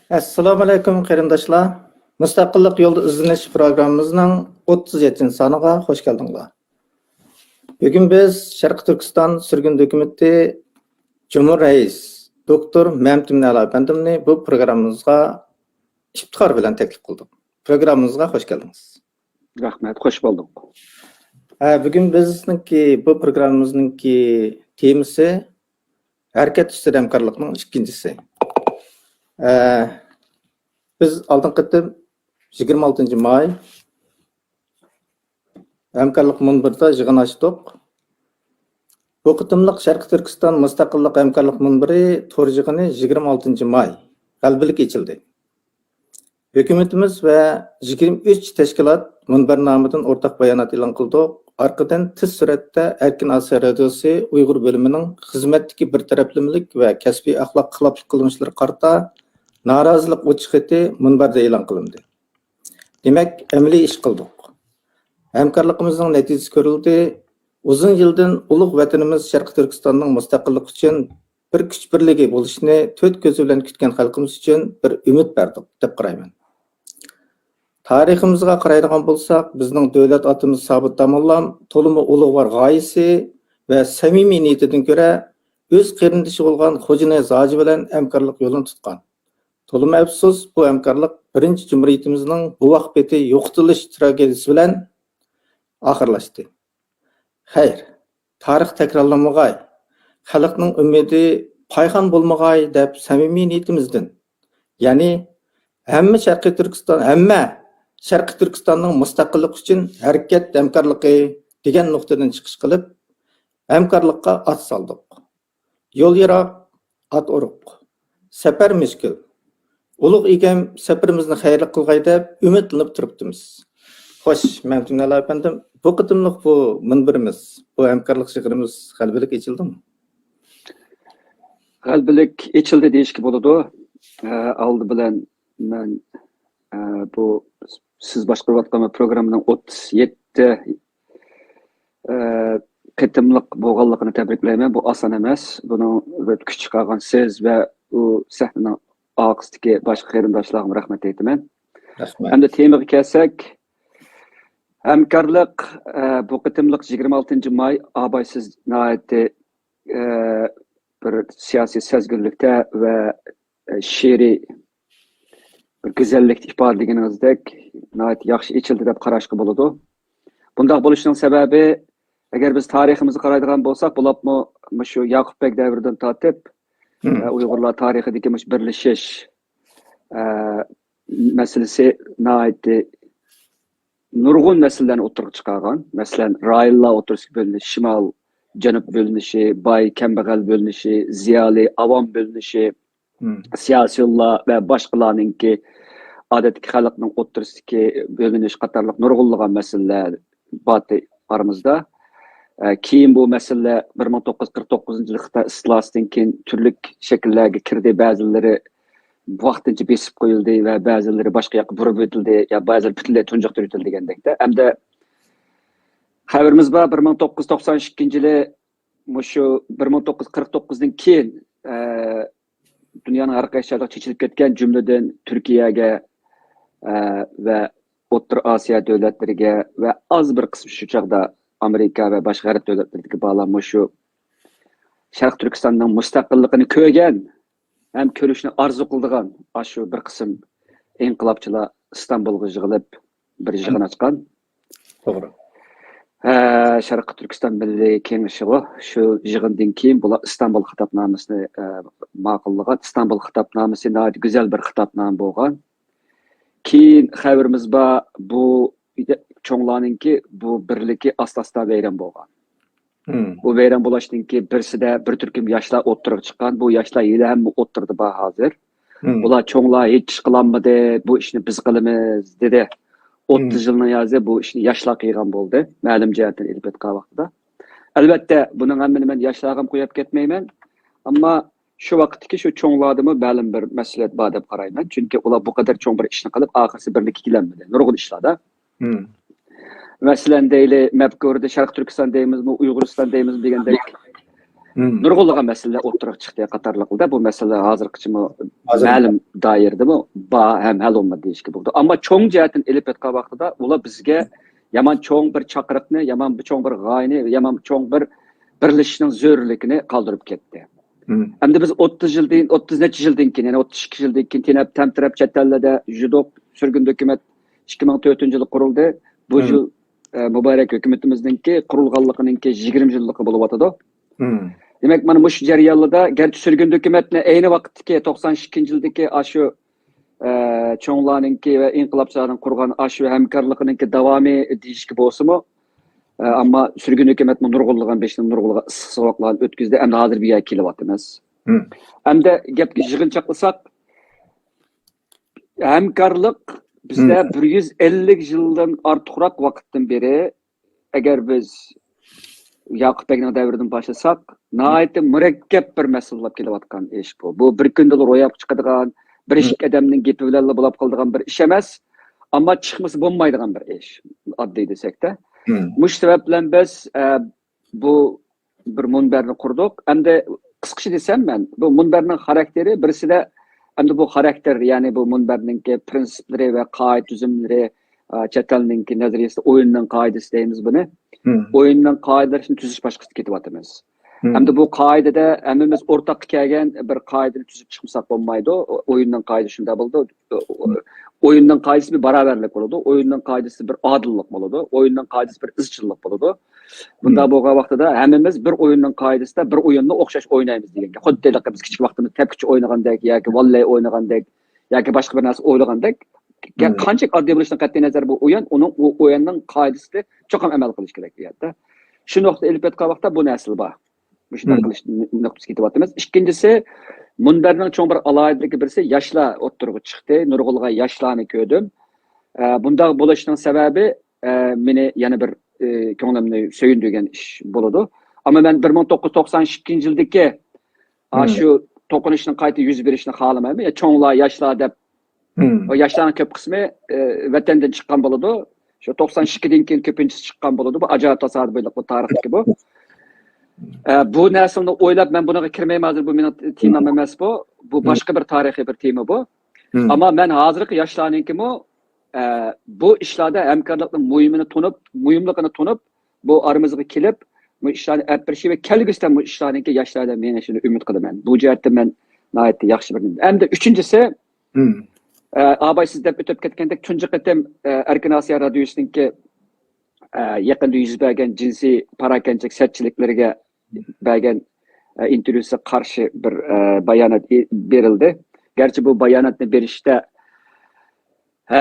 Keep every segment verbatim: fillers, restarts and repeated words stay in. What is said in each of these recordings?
ئەسسالامۇئەلەيكۇم، قېرىنداشلار. مۇستەقىللىق يولىدا ئىزدىنىش پروگراممىمىزنىڭ ئوتتۇز يەتتىنچى سانىغا خوش كەلدىڭلار. بۈگۈن بىز شەرقىي تۈركىستان سۈرگۈن ھۆكۈمىتى جۇمھۇر رەئىس دوكتور مەمتىمىن ئەلا ئەپەندىمنى بۇ پروگراممىمىزغا ئىپتىخار بىلەن تەكلىپ قىلدۇق. پروگراممىمىزغا خوش كەلدىڭىز. رەھمەت، خوش بولدۇق. ھە، بۈگۈن بىزنىڭكى بۇ پروگراممىمىزنىڭكى تېمىسى ھەرىكەت ئۈستىدە ھەمكارلىقنىڭ ئىككىنچىسى. ھە، بىز ئالدىنقى قېتىم يىگىرمە ئالتىنچى ماي ھەمكارلىق مۇنبىرىدا يىغىن ئاچتۇق. بۇ قېتىملىق شەرقىي تۈركىستان مۇستەقىللىق ھەمكارلىق مۇنبىرى تور يىغىنى يىگىرمە ئالتىنچى ماي غەلىبىلىك ئېچىلدى. ھۆكۈمىتىمىز ۋە يىگىرمە ئۈچ تەشكىلات مۇنبەرنامىدىن ئورتاق بايانات ئېلان قىلدۇق. ئارقىدىن تېز سۈرئەتتە ئەركىن ئاسىيا رادىيوسى ئۇيغۇر بۆلۈمىنىڭ خىزمەتتىكى بىر تەرەپلىمىلىك ۋە كەسپىي ئەخلاق خىلاپلىق قىلمىشلىرىغا قارىتا نارازىلىق ئوچۇق خېتى مۇنبەردە ئېلان قىلىندى. دېمەك، ئەمەلىي ئىش قىلدۇق. ھەمكارلىقىمىزنىڭ نەتىجىسى كۆرۈلدى. ئۇزۇن يىلدىن ئۇلۇغ ۋەتىنىمىز شەرقىي تۈركىستاننىڭ مۇستەقىللىقى ئۈچۈن بىر كۈچ بىرلىكى بولۇشىنى تۆت كۆزى بىلەن كۈتكەن خەلقىمىز ئۈچۈن بىر ئۈمىد بەردۇق، دەپ قارايمەن. تارىخىمىزغا قارايدىغان بولساق، بىزنىڭ دۆلەت ئاتىمىز سابىت داموللام تولىمۇ ئۇلۇغۋار غايىسى ۋە سەمىمىي نىيىتىدىن كۆرە، ئۆز قېرىندىشى بولغان خوجانىياز ھاجى بىلەن ھەمكارلىق يولىنى تۇتقان. تولىمۇ ئەپسۇس، بۇ ھەمكارلىق بىرىنچى جۇمھۇرىيىتىمىزنىڭ بوۋاق پېتى يوقىتىلىش تراگېدىيىسى بىلەن ئاخىرلاشتى. خەير، تارىخ تەكرارلانمىغاي، خەلقنىڭ ئۈمىدى پايخان بولمىغاي دەپ سەمىمىي نىيىتىمىزدىن، يەنى ھەممە شەرقىي تۈركىستان، ھەممە شەرقىي تۈركىستاننىڭ مۇستەقىللىقى ئۈچۈن ھەرىكەت ھەمكارلىقى دېگەن نۇقتىدىن چىقىش قىلىپ، ھەمكارلىققا ئات سالدۇق. يول يىراق، ئات ئورۇق، سەپەر مۈشكۈل. ئۇلۇغ ئىگەم سەپىرىمىزنى خەيرلىك قىلغاي دەپ ئۈمىدلىنىپ تۇرۇپتىمىز. خوش، مەمتىمىن ئەلا ئەپەندىم، بۇ قېتىملىق بۇ مۇنبىرىمىز، بۇ ھەمكارلىق يىغىنىمىز غەلىبىلىك ئېچىلدىمۇ؟ غەلىبىلىك ئېچىلدى دېيىشكە بولىدۇ. ئە، ئالدى بىلەن مەن، ئە، بۇ سىز باشقۇرۇۋاتقان پروگراممىنىڭ ئوتتۇز يەتتە، ئە، قېتىملىق بولغانلىقىنى تەبرىكلەيمەن. بۇ ئاسان ئەمەس. بۇنىڭ بىر كۈچ چىقارغان سىز ۋە ئۇ سەھنىنىڭ ئارقىسىدىكى باشقا قېرىنداشلارغىمۇ رەھمەت ئېيتىمەن. رەھمەت. ئەمدى تېمىغا كەلسەك، ھەمكارلىق، ئە، بۇ قېتىملىق يىگىرمە ئالتىنچى ماي ئابايسىز ناھايىتى، ئە، بىر سىياسىي سەزگۈرلۈكتە ۋە، ئە، شېئىرىي بىر گۈزەللىكتە ئىپادىلىگىنىڭىزدەك ناھايىتى ياخشى ئېچىلدى دەپ قاراشقا بولىدۇ. بۇنداق بولۇشىنىڭ سەۋەبى، ئەگەر بىز تارىخىمىزغا قارايدىغان بولساق، بولۇپمۇ مۇشۇ ياقۇپ بەگ دەۋرىدىن تارتىپ، ئە، ئۇيغۇرلار تارىخىدىكى مۇشۇ بىرلىشىش، ئە، مەسىلىسى ناھايىتى نۇرغۇن مەسىلىلەرنى ئوتتۇرىغا چىقارغان. مەسىلەن، رايونلار ئوتتۇرىسىدىكى بۆلۈنۈش، شىمال، جەنۇب بۆلۈنۈشى، باي، كەمبەغەل بۆلۈنۈشى، زىيالىي، ئاۋام بۆلۈنۈشى، سىياسىيونلار ۋە باشقىلارنىڭكى ئادەتتىكى خەلقنىڭ ئوتتۇرىسىدىكى بۆلۈنۈش قاتارلىق نۇرغۇنلىغان مەسىلىلەر بار ئارىمىزدا. ئە، كېيىن بۇ مەسىلىلەر بىر مىڭ توققۇز يۈز قىرىق توققۇزىنچى يىل خىتاي ئىستىلاسىدىن كېيىن تۈرلۈك شەكىللەرگە كىردى. بەزىلىرى ۋاقتىنچە بېسىپ قويۇلدى ۋە بەزىلىرى باشقا ياققا بۇرۇپ ئۆتۈلدى يا بەزىلىرى پۈتۈنلەي تۇنجۇقتۇرۇۋېتىلدى دېگەندەكتە. ئەمدى خەۋىرىمىز بار، بىر مىڭ توققۇز يۈز توقسان ئىككىنچى يىلى مۇشۇ بىر مىڭ توققۇز يۈز قىرىق توققۇزدىن كېيىن، ئە، دۇنيانىڭ ھەر قايسى جايلىرىغا چېچىلىپ كەتكەن، جۈملىدىن تۈركىيەگە، ئە، ۋە ئوتتۇرا ئاسىيا دۆلەتلىرىگە ۋە ئاز بىر قىسمى شۇ چاغدا ئامېرىكا ۋە باشقا غەرب دۆلەتلىرىدىكى بالار مۇشۇ شەرقىي تۈركىستاننىڭ مۇستەقىللىقىنى كۆرگەن ھەم كۆرۈشنى ئارزۇ قىلىدىغان ئاشۇ بىر قىسىم ئىنقىلابچىلار ئىستانبۇلغا يىغىلىپ بىر يىغىن ئاچقان. توغرا. ھە، شەرقىي تۈركىستان مىللىي كېڭىشىغۇ شۇ يىغىندىن كېيىن بۇلار ئىستانبۇل خىتابنامىسىنى، ئە، ماقۇللىغان. ئىستانبۇل خىتابنامىسى ناھايىتى گۈزەل بىر خىتابنامە بولغان. كېيىن خەۋىرىمىز بار، بۇ چوڭلارنىڭكى بۇ بىرلىكى ئاستا-ئاستا ۋەيران بولغان. بۇ ۋەيران بولۇشتىن كېيىن بىرسىدە بىر تۈركۈم ياشلار ئوتتۇرىغا چىققان. بۇ ياشلار ھېلى ھەممە ئوتتۇرىدا بار ھازىر. ئۇلار چوڭلار ھېچ ئىش قىلالمىدى، بۇ ئىشنى بىز قىلىمىز دېدى. ئوتتۇز يىلنىڭ يازى بۇ ئىشنى ياشلار قىلغان بولدى، مەلۇم جەھەتتىن ئېلىپ ئېيتقان ۋاقتىدا. ئەلۋەتتە، بۇنىڭ ھەممىنى مەن ياشلارغا قويۇپ كەتمەيمەن. ئەمما شۇ ۋاقىتتىكى شۇ چوڭلاردىمۇ مەلۇم بىر مەسئۇلىيەت بار دەپ قارايمەن. چۈنكى ئۇلار بۇ قەدەر چوڭ بىر ئىشنى قىلىپ، ئاخىرسى بىرلىككە كېلەلمىدى. نۇرغۇن ئىشلاردا. مەسىلەن، دەيلى، مەپكۇردا شەرقىي تۈركىستان دەيمىزمۇ، ئۇيغۇرىستان دەيمىزمۇ دېگەندەك، نۇرغۇنلىغان مەسىلىلەر ئوتتۇرىغا چىقتى قاتارلىقلىردا. بۇ مەسىلە ھازىرغىچىمۇ مەلۇم دائىرىدىمۇ بار ھەم ھەل بولمىدى دېيىشكە بولىدۇ. ئەمما چوڭ جەھەتتىن ئېلىپ ئېيتقان ۋاقتىدا ئۇلار بىزگە يامان چوڭ بىر چاقىرىقنى، يامان بىر چوڭ بىر غايىنى، يامان چوڭ بىر بىرلىشىشنىڭ زۆرۈرلۈكىنى قالدۇرۇپ كەتتى. ئەمدى بىز ئوتتۇز يىلدىن، ئوتتۇز نەچچە يىلدىن كېيىن، يەنى ئوتتۇز ئىككى يىلدىن كېيىن تېنەپ تەمتىرەپ چەت ئەللەردە يۈرۈپ، سۈرگۈن ھۆكۈمەت ئىككى مىڭ تۆتىنچى يىلى قۇرۇلدى. بۇ يىل، ئە، مۇبارەك ھۆكۈمىتىمىزنىڭكى قۇرۇلغانلىقىنىڭكى يىگىرمە يىللىقى بولۇۋاتىدۇ. دېمەك، مانا مۇشۇ جەريانلاردا گەرچە سۈرگۈن ھۆكۈمەتنى ئەينى ۋاقىتتىكى توقسان ئىككىنچى يىلدىكى ئاشۇ، ئە، چوڭلارنىڭكى ۋە ئىنقىلابچىلارنىڭ قۇرغان ئاشۇ ھەمكارلىقىنىڭكى داۋامى دېيىشكە بولسىمۇ، ئە، ئەمما سۈرگۈن ھۆكۈمەتمۇ نۇرغۇنلىغان بېشىدىن نۇرغۇنلىغان ئىسسىق سوغۇقلارنى ئۆتكۈزدى. ئەمدى ھازىر بۇ يەرگە كېلىۋاتىمىز. ئەمدى گەپكە يىغىنچاقلىساق، ھەمكارلىق بىزدە بىر يۈز ئەللىك يىلدىن ئارتۇقراق ۋاقىتتىن بېرى، ئەگەر بىز ياقۇپ بەگنىڭ دەۋرىدىن باشلىساق، ناھايىتى مۇرەككەپ بىر مەسىلە بولۇپ كېلىۋاتقان ئىش بۇ. بۇ بىر كۈندىلا روياپقا چىقىدىغان، بىر ئىككى ئادەمنىڭ گېپى بىلەنلا بولۇپ قالىدىغان بىر ئىش ئەمەس، ئەمما چىقمىسا بولمايدىغان بىر ئىش، ئاددىي دېسەكتە. مۇشۇ سەۋەب بىلەن بىز، ئە، بۇ بىر مۇنبەرنى قۇردۇق. ئەمدى قىسقىچە دېسەم مەن، بۇ مۇنبەرنىڭ خاراكتېرى بىرسىدە، ئەمدى بۇ خاراكتېر، يەنى بۇ مۇنبەرنىڭكى پىرىنسىپلىرى ۋە قائىدە تۈزۈملىرى، ئا، چەت ئەلنىڭكى نەزەرىيەسىدە ئويۇننىڭ قائىدىسى دەيمىز بۇنى. ئويۇننىڭ قائىدىلىرىنى تۈزۈش باشقىسىدا كېتىۋاتىمىز. ئەمدى بۇ قائىدىدە ھەممىمىز ئورتاققا كەلگەن بىر قائىدىنى تۈزۈپ چىقمىساق بولمايدۇ. ئويۇننىڭ قائىدىسى شۇنداق بولىدۇ. ئويۇننىڭ قائىدىسى بىر باراۋەرلىك بولىدۇ. ئويۇننىڭ قائىدىسى بىر ئادىللىق بولىدۇ. ئويۇننىڭ قائىدىسى بىر ئىزچىللىق بولىدۇ. بۇنداق بولغان ۋاقتىدا ھەممىمىز بىر ئويۇننىڭ قائىدىسىدە بىر ئويۇننى ئوخشاش ئوينايمىز دېگەن گەپ. خۇددى ھېلىقى بىز كىچىك ۋاقتىمىزدا تەپكۈچە ئوينىغاندەك ياكى ۋاللەي ئوينىغاندەك ياكى باشقا بىر نەرسە ئوينىغاندەك. قانچىلىك ئاددىي بولۇشىدىن قەتئىي نەزەر، بۇ ئويۇن، ئۇنىڭ ئۇ ئويۇننىڭ قائىدىسىدە چوقۇم ئەمەل قىلىش كېرەك بۇ يەردە. شۇ نۇقتىدا ئېلىپ ئېيتقان ۋاقىتتا بۇ نەرسىلەر بار. مۇشۇنداق قىلىش نۇقتىسىغا كېتىۋاتىمىز. ئىككىنچىسى، مۇنبەرنىڭ چوڭ بىر ئالاھىدىلىكى بىرسى ياشلار ئوتتۇرىغا چىقتى. نۇرغۇنلىغان ياشلارنى كۆردۈم. ئە، بۇنداق بولۇشنىڭ سەۋەبى، ئە، مېنى يەنە بىر، ئە، كۆڭلۈمنى سۆيۈندۈرگەن ئىش بولىدۇ. ئەمما مەن بىر مىڭ توققۇز يۈز توقسان ئىككىنچى يىلدىكى، ئا، شۇ توقۇنۇشنى قايتا يۈز بېرىشنى خالىمايمەن. يا چوڭلار، ياشلار دەپ ئۇ ياشلارنىڭ كۆپ قىسمى، ئە، ۋەتەندىن چىققان بولىدۇ. شۇ توقسان ئىككىدىن كېيىن كۆپىنچىسى چىققان بولىدۇ. بۇ ئاجايىپ تاسادىپىيلىق، بۇ تارىختىكى بۇ. ئە، بۇ نەرسىنى ئويلاپ، مەن بۇنىڭغا كىرمەيمەن ھازىر، بۇ مېنىڭ تېمام ئەمەس بۇ. بۇ باشقا بىر تارىخىي بىر تېما بۇ. ئەمما مەن ھازىرقى ياشلارنىڭكىمۇ، ئە، بۇ ئىشلاردا ھەمكارلىقنىڭ مۇھىمىنى تونۇپ، مۇھىملىقىنى تونۇپ، بۇ ئارىمىزغا كېلىپ، بۇ ئىشلارنى ئەپ بېرىشى ۋە كەلگۈسىدە بۇ ئىشلارنىڭكى ياشلاردا مېڭىشىنى ئۈمىد قىلىمەن. بۇ جەھەتتە مەن ناھايىتى ياخشى بىر، ئەمدى ئۈچىنچىسى، ئە، ئاباي سىز دەپ ئۆتۈپ كەتكەندەك، تۇنجى قېتىم، ئە، ئەركىن ئاسىيا رادىيوسىنىڭكى، ئە، يېقىندا يۈز بەرگەن جىنسىي پاراكەنچىلىك سەتچىلىكلىرىگە بەرگەن، ئە، ئىنتېرۋيۇسىغا قارشى بىر، ئە، بايانات ئى-، بېرىلدى. گەرچە بۇ باياناتنى بېرىشتە، ئە،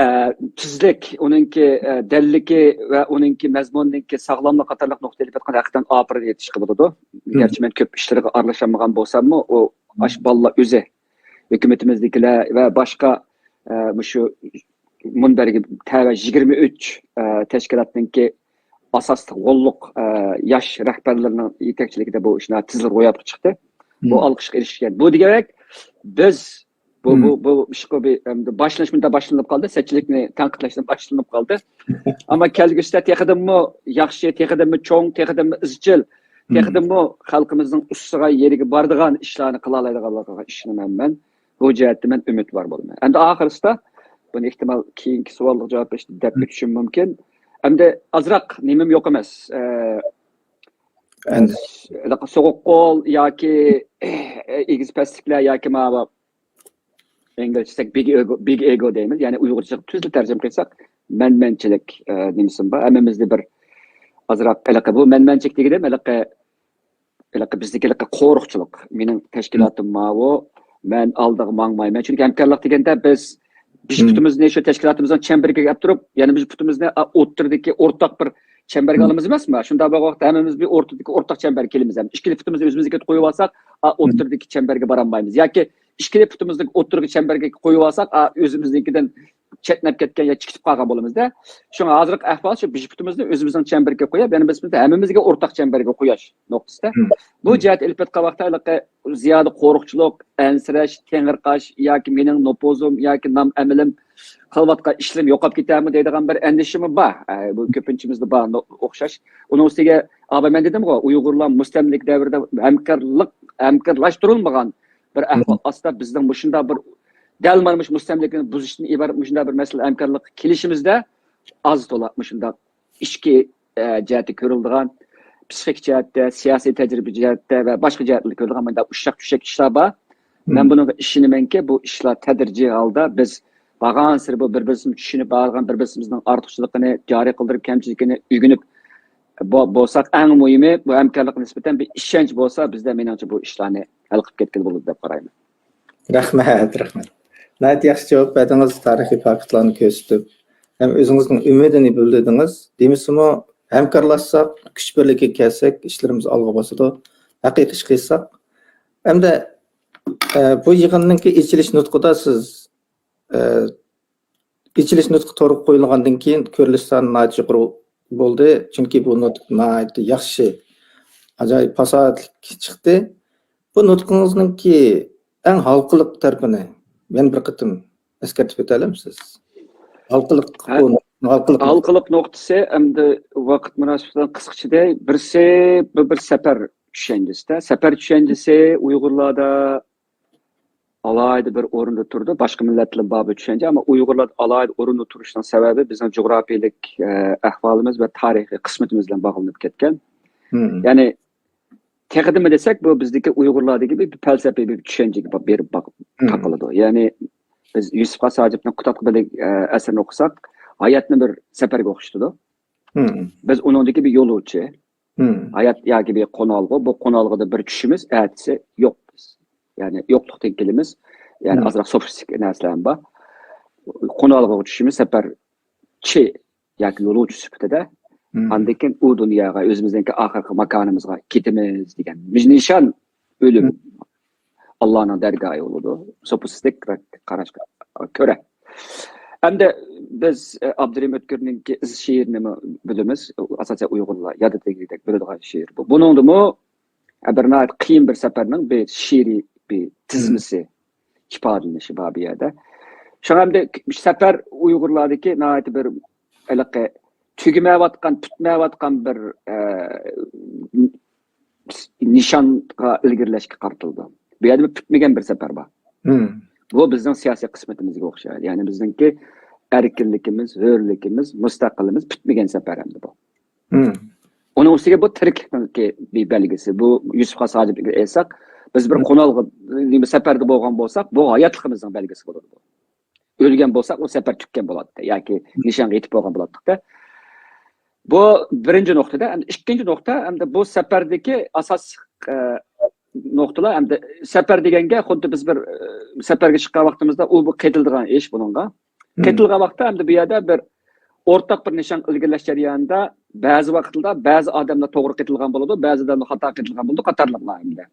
تېزلىك، ئۇنىڭكى، ئە، دەللىكى ۋە ئۇنىڭكى مەزمۇنىنىڭكى ساغلاملىقى قاتارلىق نۇقتىدا ئېلىپ ئېيتقاندا ھەقىقەتەن ئاپىرىن ئېيتىشقا بولىدۇ. گەرچە مەن كۆپ ئىشلىرىغا ئارىلاشالمىغان بولساممۇ، ئۇ ئاشۇ بالىلار ئۆزى، ھۆكۈمىتىمىزدىكىلەر ۋە باشقا، ئە، مۇشۇ مۇنبەرگە تەۋە يىگىرمە ئۈچ، ئە، تەشكىلاتنىڭكى ئاساسلىق غوللۇق، ئە، ياش رەھبەرلىرىنىڭ يېتەكچىلىكىدە بۇ ئىشلار تېزلا روياپقا چىقتى. بۇ ئالقىشقا ئېرىشكەن. بۇ دېگەندەك، بىز بۇ، بۇ، بۇ ئىشقا بىر، ئەمدى باشلىنىش مۇنداق باشلىنىپ قالدى، سەتچىلىكنى تەنقىدلەشتىن باشلىنىپ قالدى. ئەمما كەلگۈسىدە تېخىدىنمۇ ياخشى، تېخىدىنمۇ چوڭ، تېخىدىنمۇ ئىزچىل، تېخىدىنمۇ خەلقىمىزنىڭ ئۇسسىغان يېرىگە بارىدىغان ئىشلارنى قىلالايدىغانلىقىغا ئىشىنىمەن مەن. بۇ جەھەتتە مەن ئۈمىدۋار بولىمەن. ئەمدى ئاخىرسىدا بۇنى ئېھتىمال كېيىنكى سوئالغا جاۋاب بېرىشتە دەپ ئۆتۈشۈم مۇمكىن. ئەمدى ئازراق نېمىم يوق ئەمەس. ئە، ھېلىقى سوغۇق قول ياكى ئېگىز پەسلىكلەر ياكى ماۋۇ ئىنگلىزچە دېسەك بىگ ئېگو، بىگ ئېگو دەيمىز. يەنى ئۇيغۇرچە تۈزلا تەرجىمە قىلساق مەنمەنچىلىك، ئە، نېمىسىمۇ بار. ھەممىمىزدە بىر ئازراق ھېلىقى بۇ مەنمەنچىلىك دېگىنىم ھېلىقى ھېلىقى بىزدىكى ھېلىقى قورۇقچىلىق. مېنىڭ تەشكىلاتىم ماۋۇ، مەن ئالدىغا ماڭمايمەن. چۈنكى ھەمكارلىق دېگەندە بىز، بىز پۇتىمىزنى شۇ تەشكىلاتىمىزنىڭ چەمبىرىكىگە ئەپ تۇرۇپ، يەنە بىز پۇتىمىزنى، ئا، ئوتتۇرىدىكى ئورتاق بىر چەمبەرگە ئالىمىز ئەمەسمۇ؟ شۇنداق بولغان ۋاقىتتا ھەممىمىز بىر ئورتىدىكى ئورتاق چەمبەرگە كېلىمىز. ھەم ئىككىلا پۇتىمىزنى ئۆزىمىزنىڭكىگە قويۇۋالساق، ئا، ئوتتۇرىدىكى چەمبەرگە بارالمايمىز. ياكى ئىككىلا پۇتىمىزنى ئوتتۇرىدىكى چەمبەرگە قويۇۋالساق، ئا، ئۆزىمىزنىڭكىدىن چەتنەپ كەتكەن يا چىقىپ قالغان بولىمىزدا. شۇڭا ھازىرقى ئەھۋال شۇ بېشى پۇتىمىزنى ئۆزىمىزنىڭ چەمبىرىگە قويۇپ، يەنە بىز ھەممىمىزگە ئورتاق چەمبىرگە قويۇش نۇقتىسىدا. بۇ جەھەت ئېلىپ ئېيتقان ۋاقىتتا ھېلىقى زىيادە قورقۇنچلۇق، ئەنسىرەش، تېڭىرقاش ياكى مېنىڭ نوپۇزۇم ياكى نام ئەمىلىم قىلىۋاتقان ئىشلىرىم يوقاپ كېتەرمۇ دەيدىغان بىر ئەندىشىمۇ بار. ئە، بۇ كۆپىنچىمىزدە بار، نو-، ئوخشاش. ئۇنىڭ ئۈستىگە، ئابا، مەن دېدىمغۇ، ئۇيغۇرلار مۇستەملىكە دەۋرىدە ھەمكارلىق، ھەمكارلاشتۇرۇلمىغان بىر ئەھۋال ئاستىدا بىزنىڭ مۇشۇنداق بىر، دەل مانا مۇشۇ مۇستەملىكىنى بۇزۇشتىن ئىبارەت مۇشۇنداق بىر مەسىلە ھەمكارلىققا كېلىشىمىزدە ئاز تولا مۇشۇنداق ئىچكى، ئە، جەھەتتە كۆرۈلىدىغان، پسىخىك جەھەتتە، سىياسىي تەجرىبە جەھەتتە ۋە باشقا جەھەتتە كۆرۈلىدىغان مۇنداق ئۇششاق چۈششەك ئىشلار بار. مەن بۇنىڭغا ئىشىنىمەنكى، بۇ ئىشلار تەدرىجىي ھالدا بىز بارغانسېرى بۇ بىر-، بىرسىمىز چۈشىنىپ بارغان، بىر-، بىرسىمىزنىڭ ئارتۇقچىلىقىنى جارى قىلدۇرۇپ، كەمچىلىكىنى ئۆگىنىپ بو-، بولساق، ئەڭ مۇھىمى بۇ ھەمكارلىققا نىسبەتەن بىر ئىشەنچ بولسا، بىزدە مېنىڭچە بۇ ئىشلارنى ھەل قىلىپ كەتكىلى بولىدۇ دەپ قارايمەن. رەھمەت، رەھمەت. ناھايىتى ياخشى جاۋاب بەردىڭىز، تارىخىي پاكىتلارنى كۆرسىتىپ، ھەم ئۆزىڭىزنىڭ ئۈمىدىنى بىلدۈردىڭىز. دېمىسىمۇ، ھەمكارلاشساق، كۈچ بىرلىككە كەلسەك، ئىشلىرىمىز ئالغا باسىدۇ. ھەقىقىي ئىش قىلساق. ھەمدە، ئە، بۇ يىغىننىڭكى ئېچىلىش نۇتقىدا سىز، ئە، ئېچىلىش نۇتقى تورغا قويۇلغاندىن كېيىن كۆرۈلۈش سانى ناھايىتى يۇقىرى بولدى. چۈنكى بۇ نۇتۇق ناھايىتى ياخشى، ئاجايىپ پاساھەتلىك چىقتى. بۇ نۇتقىڭىزنىڭكى ئەڭ ھالقىلىق تەرىپىنى يەنە بىر قېتىم ئەسكەرتىپ ئۆتەلەمسىز؟ ھالقىلىق، ھە، بۇ ھالقىلىق نۇقتا. ھالقىلىق نۇقتىسى، ئەمدى ۋاقىت مۇناسىۋىتى بىلەن قىسقىچە دەي، بىرسى، بۇ بىر سەپەر چۈشەنچىسىدە. سەپەر چۈشەنچىسى ئۇيغۇرلاردا ئالاھىدە بىر ئورۇندا تۇرىدۇ. باشقا مىللەتلەر بار بۇ چۈشەنچە، ئەمما ئۇيغۇرلار ئالاھىدە ئورۇندا تۇرۇشىنىڭ سەۋەبى بىزنىڭ جۇغراپىيەلىك، ئە، ئەھۋالىمىز ۋە تارىخىي قىسمىتىمىز بىلەن باغلىنىپ كەتكەن. يەنى تېخىدىنمۇ دېسەك، بۇ بىزدىكى ئۇيغۇرلاردىكى بىر، بىر پەلسەپىۋى بىر چۈشەنچىگە بېرىپ باق-، تاقىلىدۇ. يەنى بىز يۈسۈپ خاس ھاجىپنىڭ قۇتادغۇ بىلەن، ئە، ئەسىرىنى ئوقۇساق، ھاياتنى بىر سەپەرگە ئوخشىتىدۇ. بىز ئۇنىڭدىكى بىر يولۇچى. ھايات ياكى بىر قونالغۇ، بۇ قونالغۇدا بىر چۈشىمىز، ئەتىسى يوق بىز. يەنى يوقلۇقتىن كېلىمىز. يەنى ئازراق سوفىستىك نەرسىلەر بار. قونالغۇغا چۈشىمىز، سەپەرچى ياكى يولۇچى سۈپىتىدە. ئاندىن كېيىن ئۇ دۇنياغا، ئۆزىمىزنىڭكى ئاخىرقى ماكانىمىزغا كېتىمىز دېگەن نىشان ئۆلۈم. ئاللانىڭ دەرگاھى بولىدۇ. سوپىستىك قاراشقا كۆرە. ئەمدى بىز، ئە، ئابدۇرېھىم ئۆتكۈرنىڭكى ئىز شېئىرىنىمۇ بىلىمىز. ئاساسەن ئۇيغۇرلار يادا دېگۈدەك بىلىدىغان شېئىر بۇ. بۇنىڭدىمۇ، ئە، بىر ناھايىتى قىيىن بىر سەپەرنىڭ بىر شېئىرىي بىر تىزمىسى ئىپادىلىنىشى بار بۇ يەردە. شۇڭا ئەمدى سەپەر ئۇيغۇرلاردىكى ناھايىتى بىر ھېلىقى تۈگىمەيۋاتقان، پۈتمەيۋاتقان بىر، ئە، نىشانغا ئىلگىرىلەشكە قارىتىلىدۇ. بۇ يەردە بىر پۈتمىگەن بىر سەپەر بار. بۇ بىزنىڭ سىياسىي قىسمىتىمىزگە ئوخشايدۇ. يەنى بىزنىڭكى ئەركىنلىكىمىز، ھۆرلۈكىمىز، مۇستەقىللىقىمىز پۈتمىگەن سەپەر ئەمدى بۇ. ئۇنىڭ ئۈستىگە بۇ تىرىكلىكنىڭكى بىر بەلگىسى. بۇ يۈسۈپ خاس ھاجىپنى ئېيتساق، بىز بىر قونالغۇ، نېمە، سەپەردە بولغان بولساق، بۇ ھاياتلىقىمىزنىڭ بەلگىسى بولىدۇ بۇ. ئۆلگەن بولساق، ئۇ سەپەر تۈگىگەن بولاتتى ياكى نىشانغا يېتىپ بولغان بولاتتۇق-دە. بۇ بىرىنچى نۇقتىدا. ئەمدى ئىككىنچى نۇقتا، ئەمدى بۇ سەپەردىكى ئاساسلىق، ئە، نۇقتىلار، ئەمدى سەپەر دېگەنگە خۇددى بىز بىر، ئە، سەپەرگە چىققان ۋاقتىمىزدا ئۇ بۇ قېتىلىدىغان ئىش بۇنىڭغا. قېتىلغان ۋاقىتتا ئەمدى بۇ يەردە بىر ئورتاق بىر نىشان ئىلگىرىلەش جەريانىدا بەزى ۋاقىتلاردا بەزى ئادەملەر توغرا قېتىلغان بولىدۇ، بەزى ئادەملەر خاتا قېتىلغان بولىدۇ، قاتارلىقلار ئەمدى.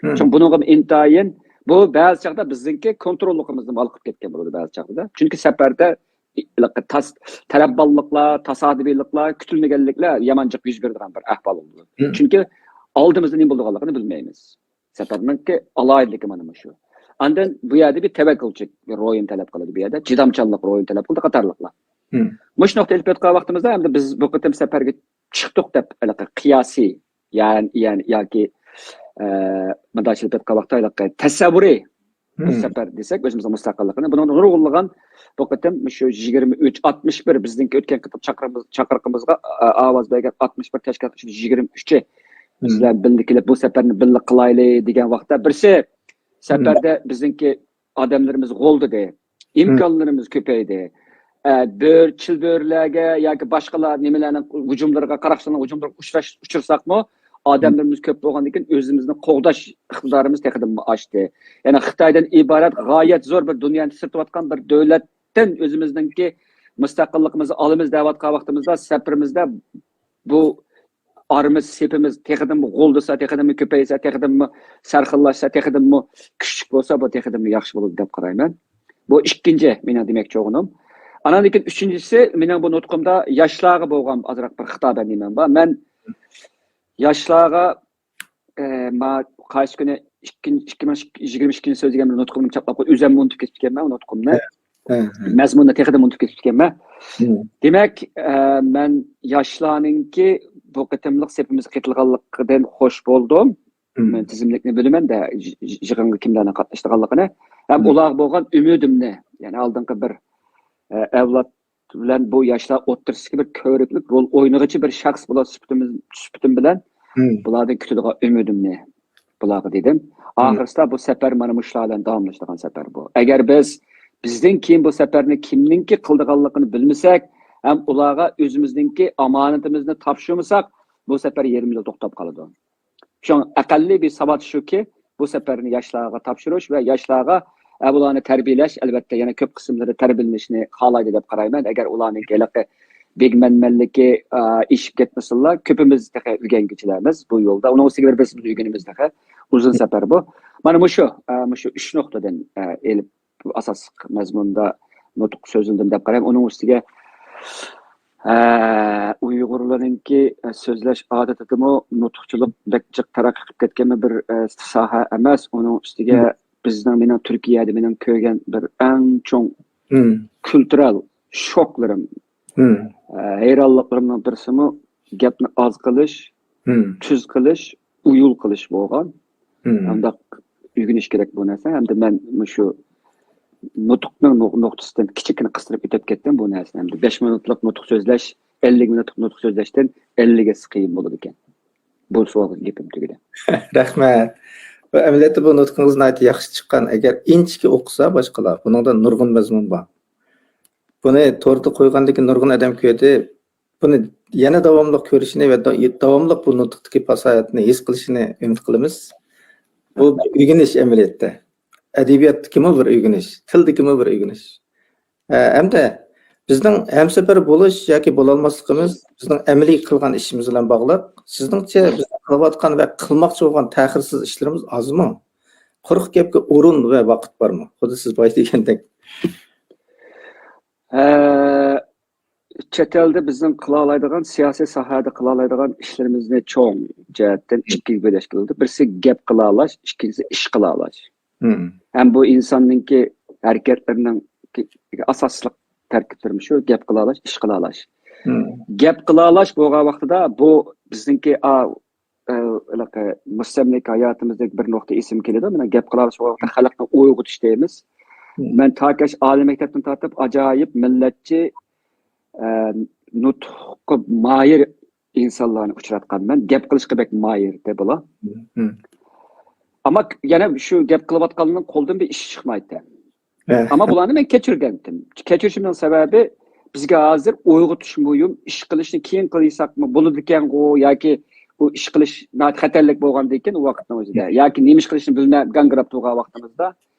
چۈنكى بۇنىڭغا ئىنتايىن، بۇ بەزى چاغدا بىزنىڭكى كونتروللۇقىمىزدىن ھالقىپ كەتكەن بولىدۇ بەزى چاغدا. چۈنكى سەپەردە تاس-، تەلەپباللىقلار، تاسادىپىيلىقلار، كۈتۈلمىگەنلىكلەر يامانجىق يۈز بېرىدىغان بىر ئەھۋال بولىدۇ. چۈنكى ئالدىمىزدا نېمە بولىدىغانلىقىنى بىلمەيمىز. سەپەرنىڭكى ئالاھىدىلىكى مانا مۇشۇ. ئاندىن بۇ يەردە بىر تەۋەككۈلچىلىك روھىنى تەلەپ قىلىدۇ، بۇ يەردە چىدامچانلىق روھىنى تەلەپ قىلىدۇ قاتارلىقلار. مۇشۇ نۇقتا ئېلىپ ئۆتكەن ۋاقتىمىزدا ئەمدى بىز بۇ قېتىم سەپەرگە چىقتۇق دەپ ھېلىقى قىياسىي، يەنى، يەنى ياكى، ئە، مۇنداق ئېلىپ ئۆتكەن ۋاقىتتا ھېلىقى تەسەۋۋۇرى بۇ سەپەر دېسەك، ئۆزىمىزنىڭ مۇستەقىللىقىنى. بۇنىڭدا نۇرغۇنلىغان بۇ قېتىم مۇشۇ يىگىرمە ئۈچ، ئاتمىش بىر بىزنىڭكى ئۆتكەن قېتىم چاقىرىقىمىز-، چاقىرىقىمىزغا، ئا-، ئاۋاز بەرگەن ئاتمىش بىر تەشكىلات ئىچىدە يىگىرمە ئۈچى بىز بىلەن بىللە كېلىپ، بۇ سەپەرنى بىللە قىلايلى دېگەن ۋاقىتتا، بىرسى سەپەردە بىزنىڭكى ئادەملىرىمىز غولدىدى، ئىمكانلىرىمىز كۆپەيدى. ئە، بۆر-، چىلبۆرىلەرگە ياكى باشقىلار نېمىلەرنىڭ ھۇجۇملىرىغا، قاراقچىلارنىڭ ھۇجۇملىرىغا ئۇچراش-، ئۇچرىساقمۇ، ئادەملىرىمىز كۆپ بولغاندىن كېيىن ئۆزىمىزنى قوغداش ئىقتىدارىمىز تېخىدىنمۇ ئاشتى. يەنى خىتايدىن ئىبارەت غايەت زور بىر دۇنيانى تىترىتىۋاتقان بىر دۆلەتتىن ئۆزىمىزنىڭكى مۇستەقىللىقىمىزنى ئالىمىز دەۋاتقان ۋاقتىمىزدا، سەپىرىمىزدە بۇ ئارىمىز، سېپىمىز تېخىدىنمۇ غولدىسا، تېخىدىنمۇ كۆپەيسە، تېخىدىنمۇ سەرخىللاشسا، تېخىدىنمۇ كۈچلۈك بولسا، بۇ تېخىدىنمۇ ياخشى بولىدۇ دەپ قارايمەن. بۇ ئىككىنچى مېنىڭ دېمەكچى بولغىنىم. ئاناندىن كېيىن ئۈچىنچىسى، مېنىڭ بۇ نۇتقۇمدا ياشلارغا بولغان ئازراق بىر خىتابەن نېمەم بار. مەن ياشلارغا، ئە، ما-، قايسى كۈنى ئىككىنچى، ئىككى مىڭ يىگىرمە ئىككىنچى سۆزلىگەن بىر نۇتقۇمنى چاپلاپ قويۇپ، ئۆزۈممۇ ئۇنتۇپ كېتىپتىكەنمەن ئۇ نۇتقۇمنى. مەزمۇننى تېخىدىن ئۇنتۇپ كېتىپتىكەنمەن. دېمەك، ئە، مەن ياشلارنىڭكى بۇ قېتىملىق سېپىمىزگە قېتىلغانلىقىدىن خوش بولدۇم. مەن تىزىملىكنى بىلىمەن-دە، يىغىنغا كىملەرنىڭ قاتنىشىدىغانلىقىنى. ھەم ئۇلارغا بولغان ئۈمىدىمنى، يەنى ئالدىنقى بىر، ئە، ئەۋلاد بىلەن بۇ ياشلار ئوتتۇرىسىدىكى بىر كۆۋرۈكلۈك رول ئوينىغۇچى بىر شەخس بولۇش سۈپىتىمىز، سۈپىتىم بىلەن بۇلاردىن كۈتىدىغان ئۈمىدىمنى بۇلارغا دېدىم. ئاخىرسىدا بۇ سەپەر مانا مۇشۇلار بىلەن داۋاملىشىدىغان سەپەر بۇ. ئەگەر بىز بىزدىن كېيىن بۇ سەپەرنى كىمنىڭكى قىلىدىغانلىقىنى بىلمىسەك ھەم ئۇلارغا ئۆزىمىزنىڭكى ئامانىتىمىزنى تاپشۇرمىساق، بۇ سەپەر يېرىمىدا توختاپ قالىدۇ. شۇڭا ئەقەللىي بىر ساۋات شۇكى، بۇ سەپەرنى ياشلارغا تاپشۇرۇش ۋە ياشلارغا، ئە، بۇلارنى تەربىيەلەش، ئەلۋەتتە، يەنە كۆپ قىسىملىرى تەربىيەلىنىشنى خالايدۇ دەپ قارايمەن. ئەگەر ئۇلارنىڭ ھېلىقى بىگمەنمەنلىكى، ئا، ئېشىپ كەتمىسىنلا، كۆپىمىز تېخى ئۆگەنگۈچىلەرمىز بۇ يولدا. ئۇنىڭ ئۈستىگە بىر بىرسىمىز ئۆگىنىمىز تېخى. ئۇزۇن سەپەر بۇ. مانا مۇشۇ، ئا، مۇشۇ ئۈچ نۇقتىدىن، ئا، ئېلىپ بۇ ئاساسلىق مەزمۇندا نۇتۇق سۆزلىدىم دەپ قارايمەن. ئۇنىڭ ئۈستىگە، ئە، ئۇيغۇرلارنىڭكى سۆزلەش ئادىتىدىمۇ نۇتۇقچىلىق بەك جىق تەرەققىي قىلىپ كەتكەن بىر، ئە، ساھە ئەمەس. ئۇنىڭ ئۈستىگە بىزنىڭ، مېنىڭ تۈركىيەدە مېنىڭ كۆرگەن بىر ئەڭ چوڭ كۈلتۈرەل شوكلىرىم، ئە، ھەيرانلىقلىرىمنىڭ بىرسىمۇ گەپنى ئاز قىلىش، تۈز قىلىش، ئۇيۇل قىلىش بولغان. ئانداق ئۆگىنىش كېرەك بۇ نەرسە. ھەمدە مەن مۇشۇ نۇتۇقنىڭ نۇ-، نۇقتىسىدىن كىچىككىنە قىستۇرۇپ ئۆتۈپ كەتتىم بۇ نەرسىنى. ھەمدە بەش مىنۇتلۇق نۇتۇق سۆزلەش، ئەللىك مىنۇتلۇق نۇتۇق سۆزلەشتىن ئەللىك ھەسسە قىيىن بولىدىكەن. بۇ سوئالغا گېپىم تۈگىدى. رەھمەت. بۇ ئەمەلىيەتتە بۇ نۇتقىڭىز ناھايىتى ياخشى چىققان. ئەگەر ئىنچىكە ئوقۇسا باشقىلار، بۇنىڭدا نۇرغۇن مەزمۇن بار. بۇنى توردا قويغاندىكىن نۇرغۇن ئادەم كۆردى. بۇنى يەنە داۋاملىق كۆرۈشىنى ۋە دا-، داۋاملىق بۇ نۇتۇقتىكى پاساھەتنى ھېس قىلىشىنى ئۈمىد قىلىمىز. بۇ بىر ئۆگىنىش ئەمەلىيەتتە. ئەدەبىياتتىكىمۇ بىر ئۆگىنىش، تىلدىكىمۇ بىر ئۆگىنىش. ئە، ھەمدە بىزنىڭ ھەمسەپەر بولۇش ياكى بولالماسلىقىمىز بىزنىڭ ئەمەلىي قىلغان ئىشىمىز بىلەن باغلىق. سىزنىڭچە بىز قىلىۋاتقان ۋە قىلماقچى بولغان تەخىرسىز ئىشلىرىمىز ئازمۇ؟ قۇرۇق گەپكە ئورۇن ۋە ۋاقىت بارمۇ؟ خۇددى سىز بايا دېگەندەك. ئە، چەت ئەلدە بىزنىڭ قىلالايدىغان، سىياسىي ساھەدە قىلالايدىغان ئىشلىرىمىزنى چوڭ جەھەتتىن ئىككىگە بۆلۈشكە بولىدۇ. بىرسى گەپ قىلالاش، ئىككىنچىسى ئىش قىلالاش. ھەم بۇ ئىنساننىڭكى ھەرىكەتلىرىنىڭ ئاساسلىق تەركىبلىرى شۇ، گەپ قىلالاش، ئىش قىلالاش. گەپ قىلالاش بولغان ۋاقتىدا بۇ بىزنىڭكى، ئا، ئە، ھېلىقى مۇستەملىكە ھاياتىمىزدىكى بىر نۇقتا ئېسىمگە كېلىدۇ. مانا گەپ قىلالاش بولغان ۋاقىتتا خەلقنى ئويغىتىش دەيمىز. مەن تا كەچ ئالىي مەكتەپتىن تارتىپ ئاجايىپ مىللەتچى، ئە، نۇتۇققا ماھىر ئىنسانلارنى ئۇچراتقانمەن. گەپ قىلىشقا بەك ماھىر ئىدى بۇلار. ئەمما يەنە شۇ گەپ قىلىۋاتقانلارنىڭ قولىدىن بىر ئىش چىقمايتتى. ئەمما بۇلارنى مەن كەچۈرگەنتىم. كەچۈرۈشۈمنىڭ سەۋەبى، بىزگە ھازىر ئويغىتىش مۇھىم، ئىش قىلىشنى كېيىن قىلساقمۇ بولىدىكەنغۇ ياكى ئۇ ئىش قىلىش ناھايىتى خەتەرلىك بولغاندىن كېيىن، ئۇ ۋاقىتنىڭ ئۆزىدە ياكى نېمە ئىش قىلىشنى بىلمەي گاڭگىراپ تۇرغان ۋاقتىمىزدا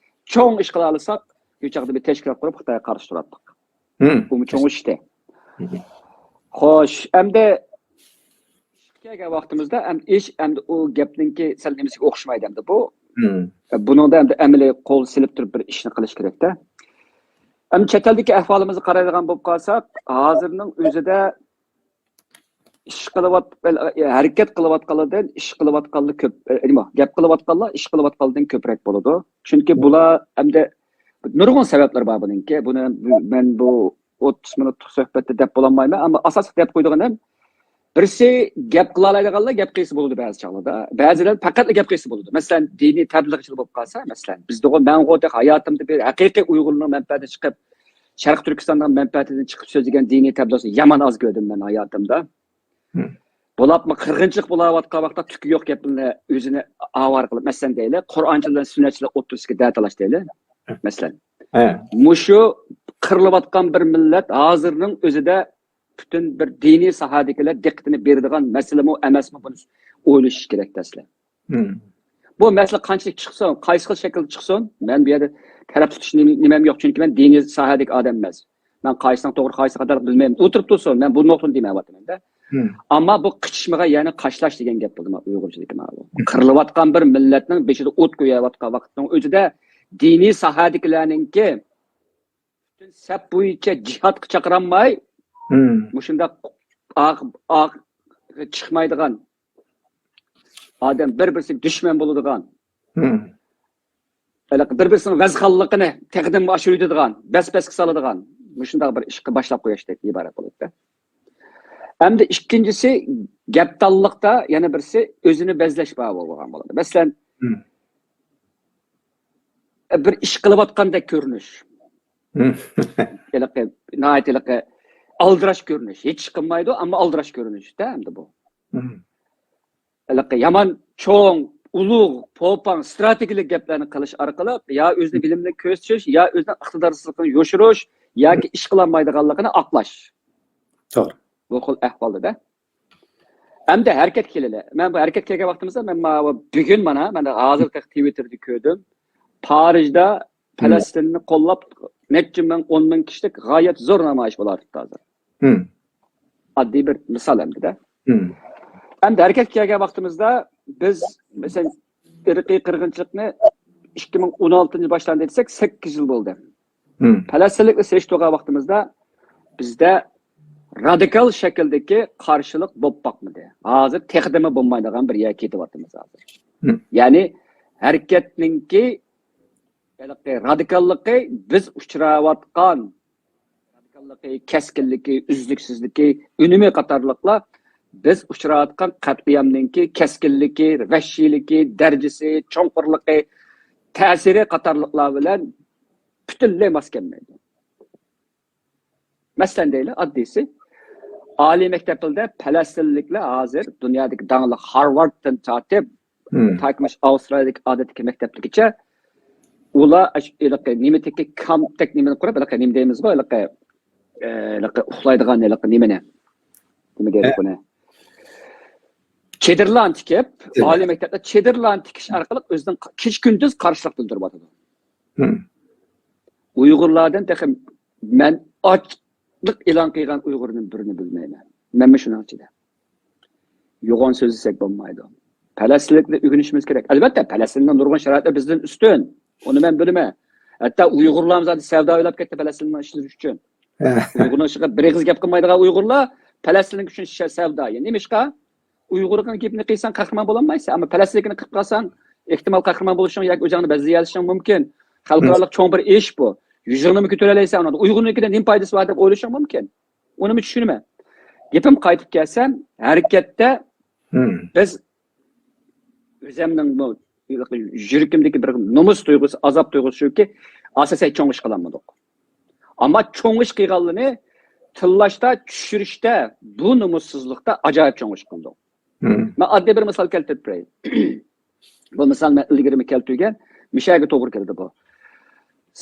چوڭ ئىش قىلالىساق، ئۇ چاغدا بىر تەشكىلات قۇرۇپ خىتايغا قارشى تۇراتتۇق. بۇمۇ چوڭ ئىش ئىدى. خوش، ئەمدى ئىشقا كەلگەن ۋاقتىمىزدا ئەمدى ئىش، ئەمدى ئۇ گەپنىڭكى سەل نېمىسىگە ئوخشىمايدۇ ئەمدى بۇ. بۇنىڭدا ئەمدى ئەمەلىي قول سېلىپ تۇرۇپ بىر ئىشنى قىلىش كېرەكتە. ئەمدى چەت ئەلدىكى ئەھۋالىمىزغا قارايدىغان بولۇپ قالساق، ھازىرنىڭ ئۆزىدە ئىش قىلىۋات-، ھەرىكەت قىلىۋاتقانلاردىن ئىش قىلىۋاتقانلار كۆپ، ئە، نېمە، گەپ قىلىۋاتقانلار ئىش قىلىۋاتقانلاردىن كۆپرەك بولىدۇ. چۈنكى بۇلار ئەمدى نۇرغۇن سەۋەبلەر بار بۇنىڭكى. بۇنى مەن بۇ ئوتتۇز مىنۇتلۇق سۆھبەتتە دەپ بولالمايمەن، ئەمما ئاساسلىق دەپ قويىدىغىنىم، بىرسى گەپ قىلالايدىغانلار گەپ قىلسا بولىدۇ بەزى چاغلاردا. بەزىلەر پەقەتلا گەپ قىلسا بولىدۇ. مەسىلەن، دىنىي تەبلىغچىلار بولۇپ قالسا، مەسىلەن، بىزدىغۇ مەنغۇ تېخى ھاياتىمدا بىر ھەقىقىي ئۇيغۇرنىڭ مەنپەئەتىدىن چىقىپ، شەرقىي تۈركىستاننىڭ مەنپەئەتىدىن چىقىپ سۆزلىگەن دىنىي تەبلىغچىنى يامان ئاز كۆردۈم مەن ھاياتىمدا. بولۇپمۇ قىرغىنچىلىق بولاۋاتقان ۋاقىتتا تۈكى يوق گەپنى ئۆزىنى ئاۋارە قىلىپ، مەسىلەن دەيلى، قۇرئانچىلار بىلەن سۈننەتچىلەر ئوتتۇرىسىدىكى دەتالاش دەيلى. مەسىلەن، مۇشۇ قىرىلىۋاتقان بىر مىللەت ھازىرنىڭ ئۆزىدە پۈتۈن بىر دىنىي ساھەدىكىلەر دىققىتىنى بېرىدىغان مەسىلىمۇ ئەمەسمۇ، بۇنى ئويلىشىش كېرەك دەسلەپ. بۇ مەسىلە قانچىلىك چىقسۇن، قايسى خىل شەكىلدە چىقسۇن، مەن بۇ يەردە تەرەپ تۇتۇش نېمە-، نېمەم يوق، چۈنكى مەن دىنىي ساھەدىكى ئادەم ئەمەس. مەن قايسىنىڭ توغرا، قايسى خاتالىق بىلمەيمەن. ئولتۇرۇپ تۇرسۇن، مەن بۇ نۇقتىنى دېمەيۋاتىمەن-دە. ئەمما بۇ قىچىشمىغا يەنى قاشلاش دېگەن گەپ بولدى، مانا ئۇيغۇرچىدىكى مانا بۇ. قىرىلىۋاتقان بىر مىللەتنىڭ بېشىدا ئوت كۆيۈۋاتقان ۋاقىتنىڭ ئۆزىدە دىنىي ساھەدىكىلەرنىڭكى سەپ بويىچە جىھادقا چاقىرالماي، مۇشۇنداق ئاق، ئاق چىقمايدىغان ئادەم، بىر-بىرسىگە دۈشمەن بولىدىغان، ھېلىقى بىر-بىرسىنىڭ ۋەزخانلىقىنى تېخىدىنمۇ ئاشۇرۇۋېتىدىغان، بەس-بەسكە سالىدىغان مۇشۇنداق بىر ئىشقا باشلاپ قويۇشتەك ئىبارەت بولىدۇ. ئەمدى ئىككىنچىسى، گەپدانلىقتا يەنە بىرسى ئۆزىنى بەزلەش بار بولغان بولىدۇ. مەسىلەن، بىر ئىش قىلىۋاتقاندەك كۆرۈنۈش. ھېلىقى، ناھايىتى ھېلىقى ئالدىراش كۆرۈنۈش. ھېچ ئىش قىلمايدۇ، ئەمما ئالدىراش كۆرۈنۈشتە ئەمدى بۇ. ھېلىقى يامان چوڭ، ئۇلۇغ، پوپاڭ، ئىستراتېگىيەلىك گەپلەرنى قىلىش ئارقىلىق يا ئۆزىنىڭ بىلىملىك كۆرسىتىش، يا ئۆزىنىڭ ئىقتىدارسىزلىقىنى يوشۇرۇش ياكى ئىش قىلالمايدىغانلىقىنى ئاقلاش. توغرا. بۇ خىل ئەھۋالدا-دە. ئەمدى ھەرىكەتكە كېلەيلى. مەن بۇ ھەرىكەتكە كەلگەن ۋاقتىمىزدا، مەن ماۋۇ بۈگۈن مانا، مەن ھازىر تېخى تىۋىتتېردا كۆردۈم. پارىژدا پەلەستىننى قوللاپ نەچچە مىڭ، ئون مىڭ كىشىلىك غايەت زور نامايىش بولۇۋاتىپتۇ ھازىر. ئاددىي بىر مىسال ئەمدى-دە. ئەمدى ھەرىكەتكە كەلگەن ۋاقتىمىزدا بىز، مەسىلەن، ئىرقىي قىرغىنچىلىقنى ئىككى مىڭ ئون ئالتىنچى يىل باشلاندى دېسەك، سەككىز يىل بولدى. پەلەستىنلىكنى سېلىشتۇرغان ۋاقتىمىزدا بىزدە رادىكال شەكىلدىكى قارشىلىق بولۇپ باقمىدى. ھازىر تېخىدىنمۇ بولمايدىغان بىر يەرگە كېتىۋاتىمىز ھازىر. يەنى ھەرىكەتنىڭكى ھېلىقى رادىكاللىقى بىز ئۇچراۋاتقان رادىكاللىقى، كەسكىنلىكى، ئۈزلۈكسىزلىكى، ئۈنۈمى قاتارلىقلار بىز ئۇچراۋاتقان قەتلىئامنىڭكى كەسكىنلىكى، ۋەھشىيلىكى، دەرىجىسى، چوڭقۇرلۇقى، تەسىرى قاتارلىقلار بىلەن پۈتۈنلەي ماس كەلمەيدۇ. مەسىلەن دەيلى، ئاددىيسى، ئالىي مەكتەپلەردە پەلەستىنلىكلەر ھازىر دۇنيادىكى داڭلىق ھارۋاردتىن تارتىپ، تاكى مۇشۇ ئاۋسترالىيەدىكى ئادەتتىكى مەكتەپلىكىچە ئۇلار ئاش-، ھېلىقى نېمىدىكى كامپتەك نېمىنى قۇرۇپ، ھېلىقى نېمە دەيمىزغۇ، ھېلىقى، ئە، ھېلىقى ئۇخلايدىغان ھېلىقى نېمىنى، نېمە دەيدۇ بۇنى؟ چېدىرلارنى تىكىپ، ئالىي مەكتەپتە چېدىرلارنى تىكىش ئارقىلىق ئۆزىنىڭ كېچە-كۈندۈز قارشىلىق بىلدۈرۈۋاتىدۇ. ئۇيغۇرلاردىن تېخى مەن ئاچلىق ئېلان قىلغان ئۇيغۇرنىڭ بىرىنى بىلمەيمەن. مەنمۇ شۇنىڭ ئىچىدە. يوغان سۆزلىسەك بولمايدۇ. پەلەستىنلىكنى ئۆگىنىشىمىز كېرەك. ئەلۋەتتە، پەلەستىننىڭ نۇرغۇن شارائىتلىرى بىزدىن ئۈستۈن. ئۇنى مەن بىلىمەن. ھەتتا ئۇيغۇرلارمۇ زادى سەۋدا ئويلاپ كەتتى پەلەستىننىڭ ئىشلىرى ئۈچۈن. ئۇيغۇرنىڭ ئىشىغا بىر ئېغىز گەپ قىلمايدىغان ئۇيغۇرلار پەلەستىنلىك ئۈچۈن شە-، سەۋدا. يەنى نېمىشقا؟ ئۇيغۇرغا گېپىنى قىلساڭ قەھرىمان بولالمايسەن، ئەمما پەلەستىنلىكنى قىلىپ قالساڭ، ئېھتىمال قەھرىمان بولۇشۇڭ ياكى ئۆزۈڭنى بەزلىيەلىشىڭ مۇمكىن. خەلقئارالىق چوڭ بىر ئىش بۇ. يۈزۈڭنىمۇ كۆتۈرەلەيسەن ئۇنىڭدا. ئۇيغۇرنىڭكىدىن نېمە پايدىسى بار دەپ ئويلىشىڭ مۇمكىن. ئۇنىمۇ چۈشىنىمەن. گېپىم قايتىپ كەلسەم، ھەرىكەتتە بىز ئۆزەمنىڭ بۇ يۈرىكىمدىكى بىر نومۇس تۇيغۇسى، ئازاب تۇيغۇسى شۇكى، ئاساسەن چوڭ ئىش قىلالمىدۇق. ئەمما چوڭ ئىش قىلغانلىرىنى تىللاشتا، چۈشۈرۈشتە، بۇ نومۇسسىزلىقتا ئاجايىپ چوڭ ئىش قىلدۇق. مەن ئاددىي بىر مىسال كەلتۈرۈپ بېرەي. بۇ مىسالنى مەن ئىلگىرىمۇ كەلتۈرگەن. مۇشۇ يەرگە توغرا كېلىدۇ بۇ.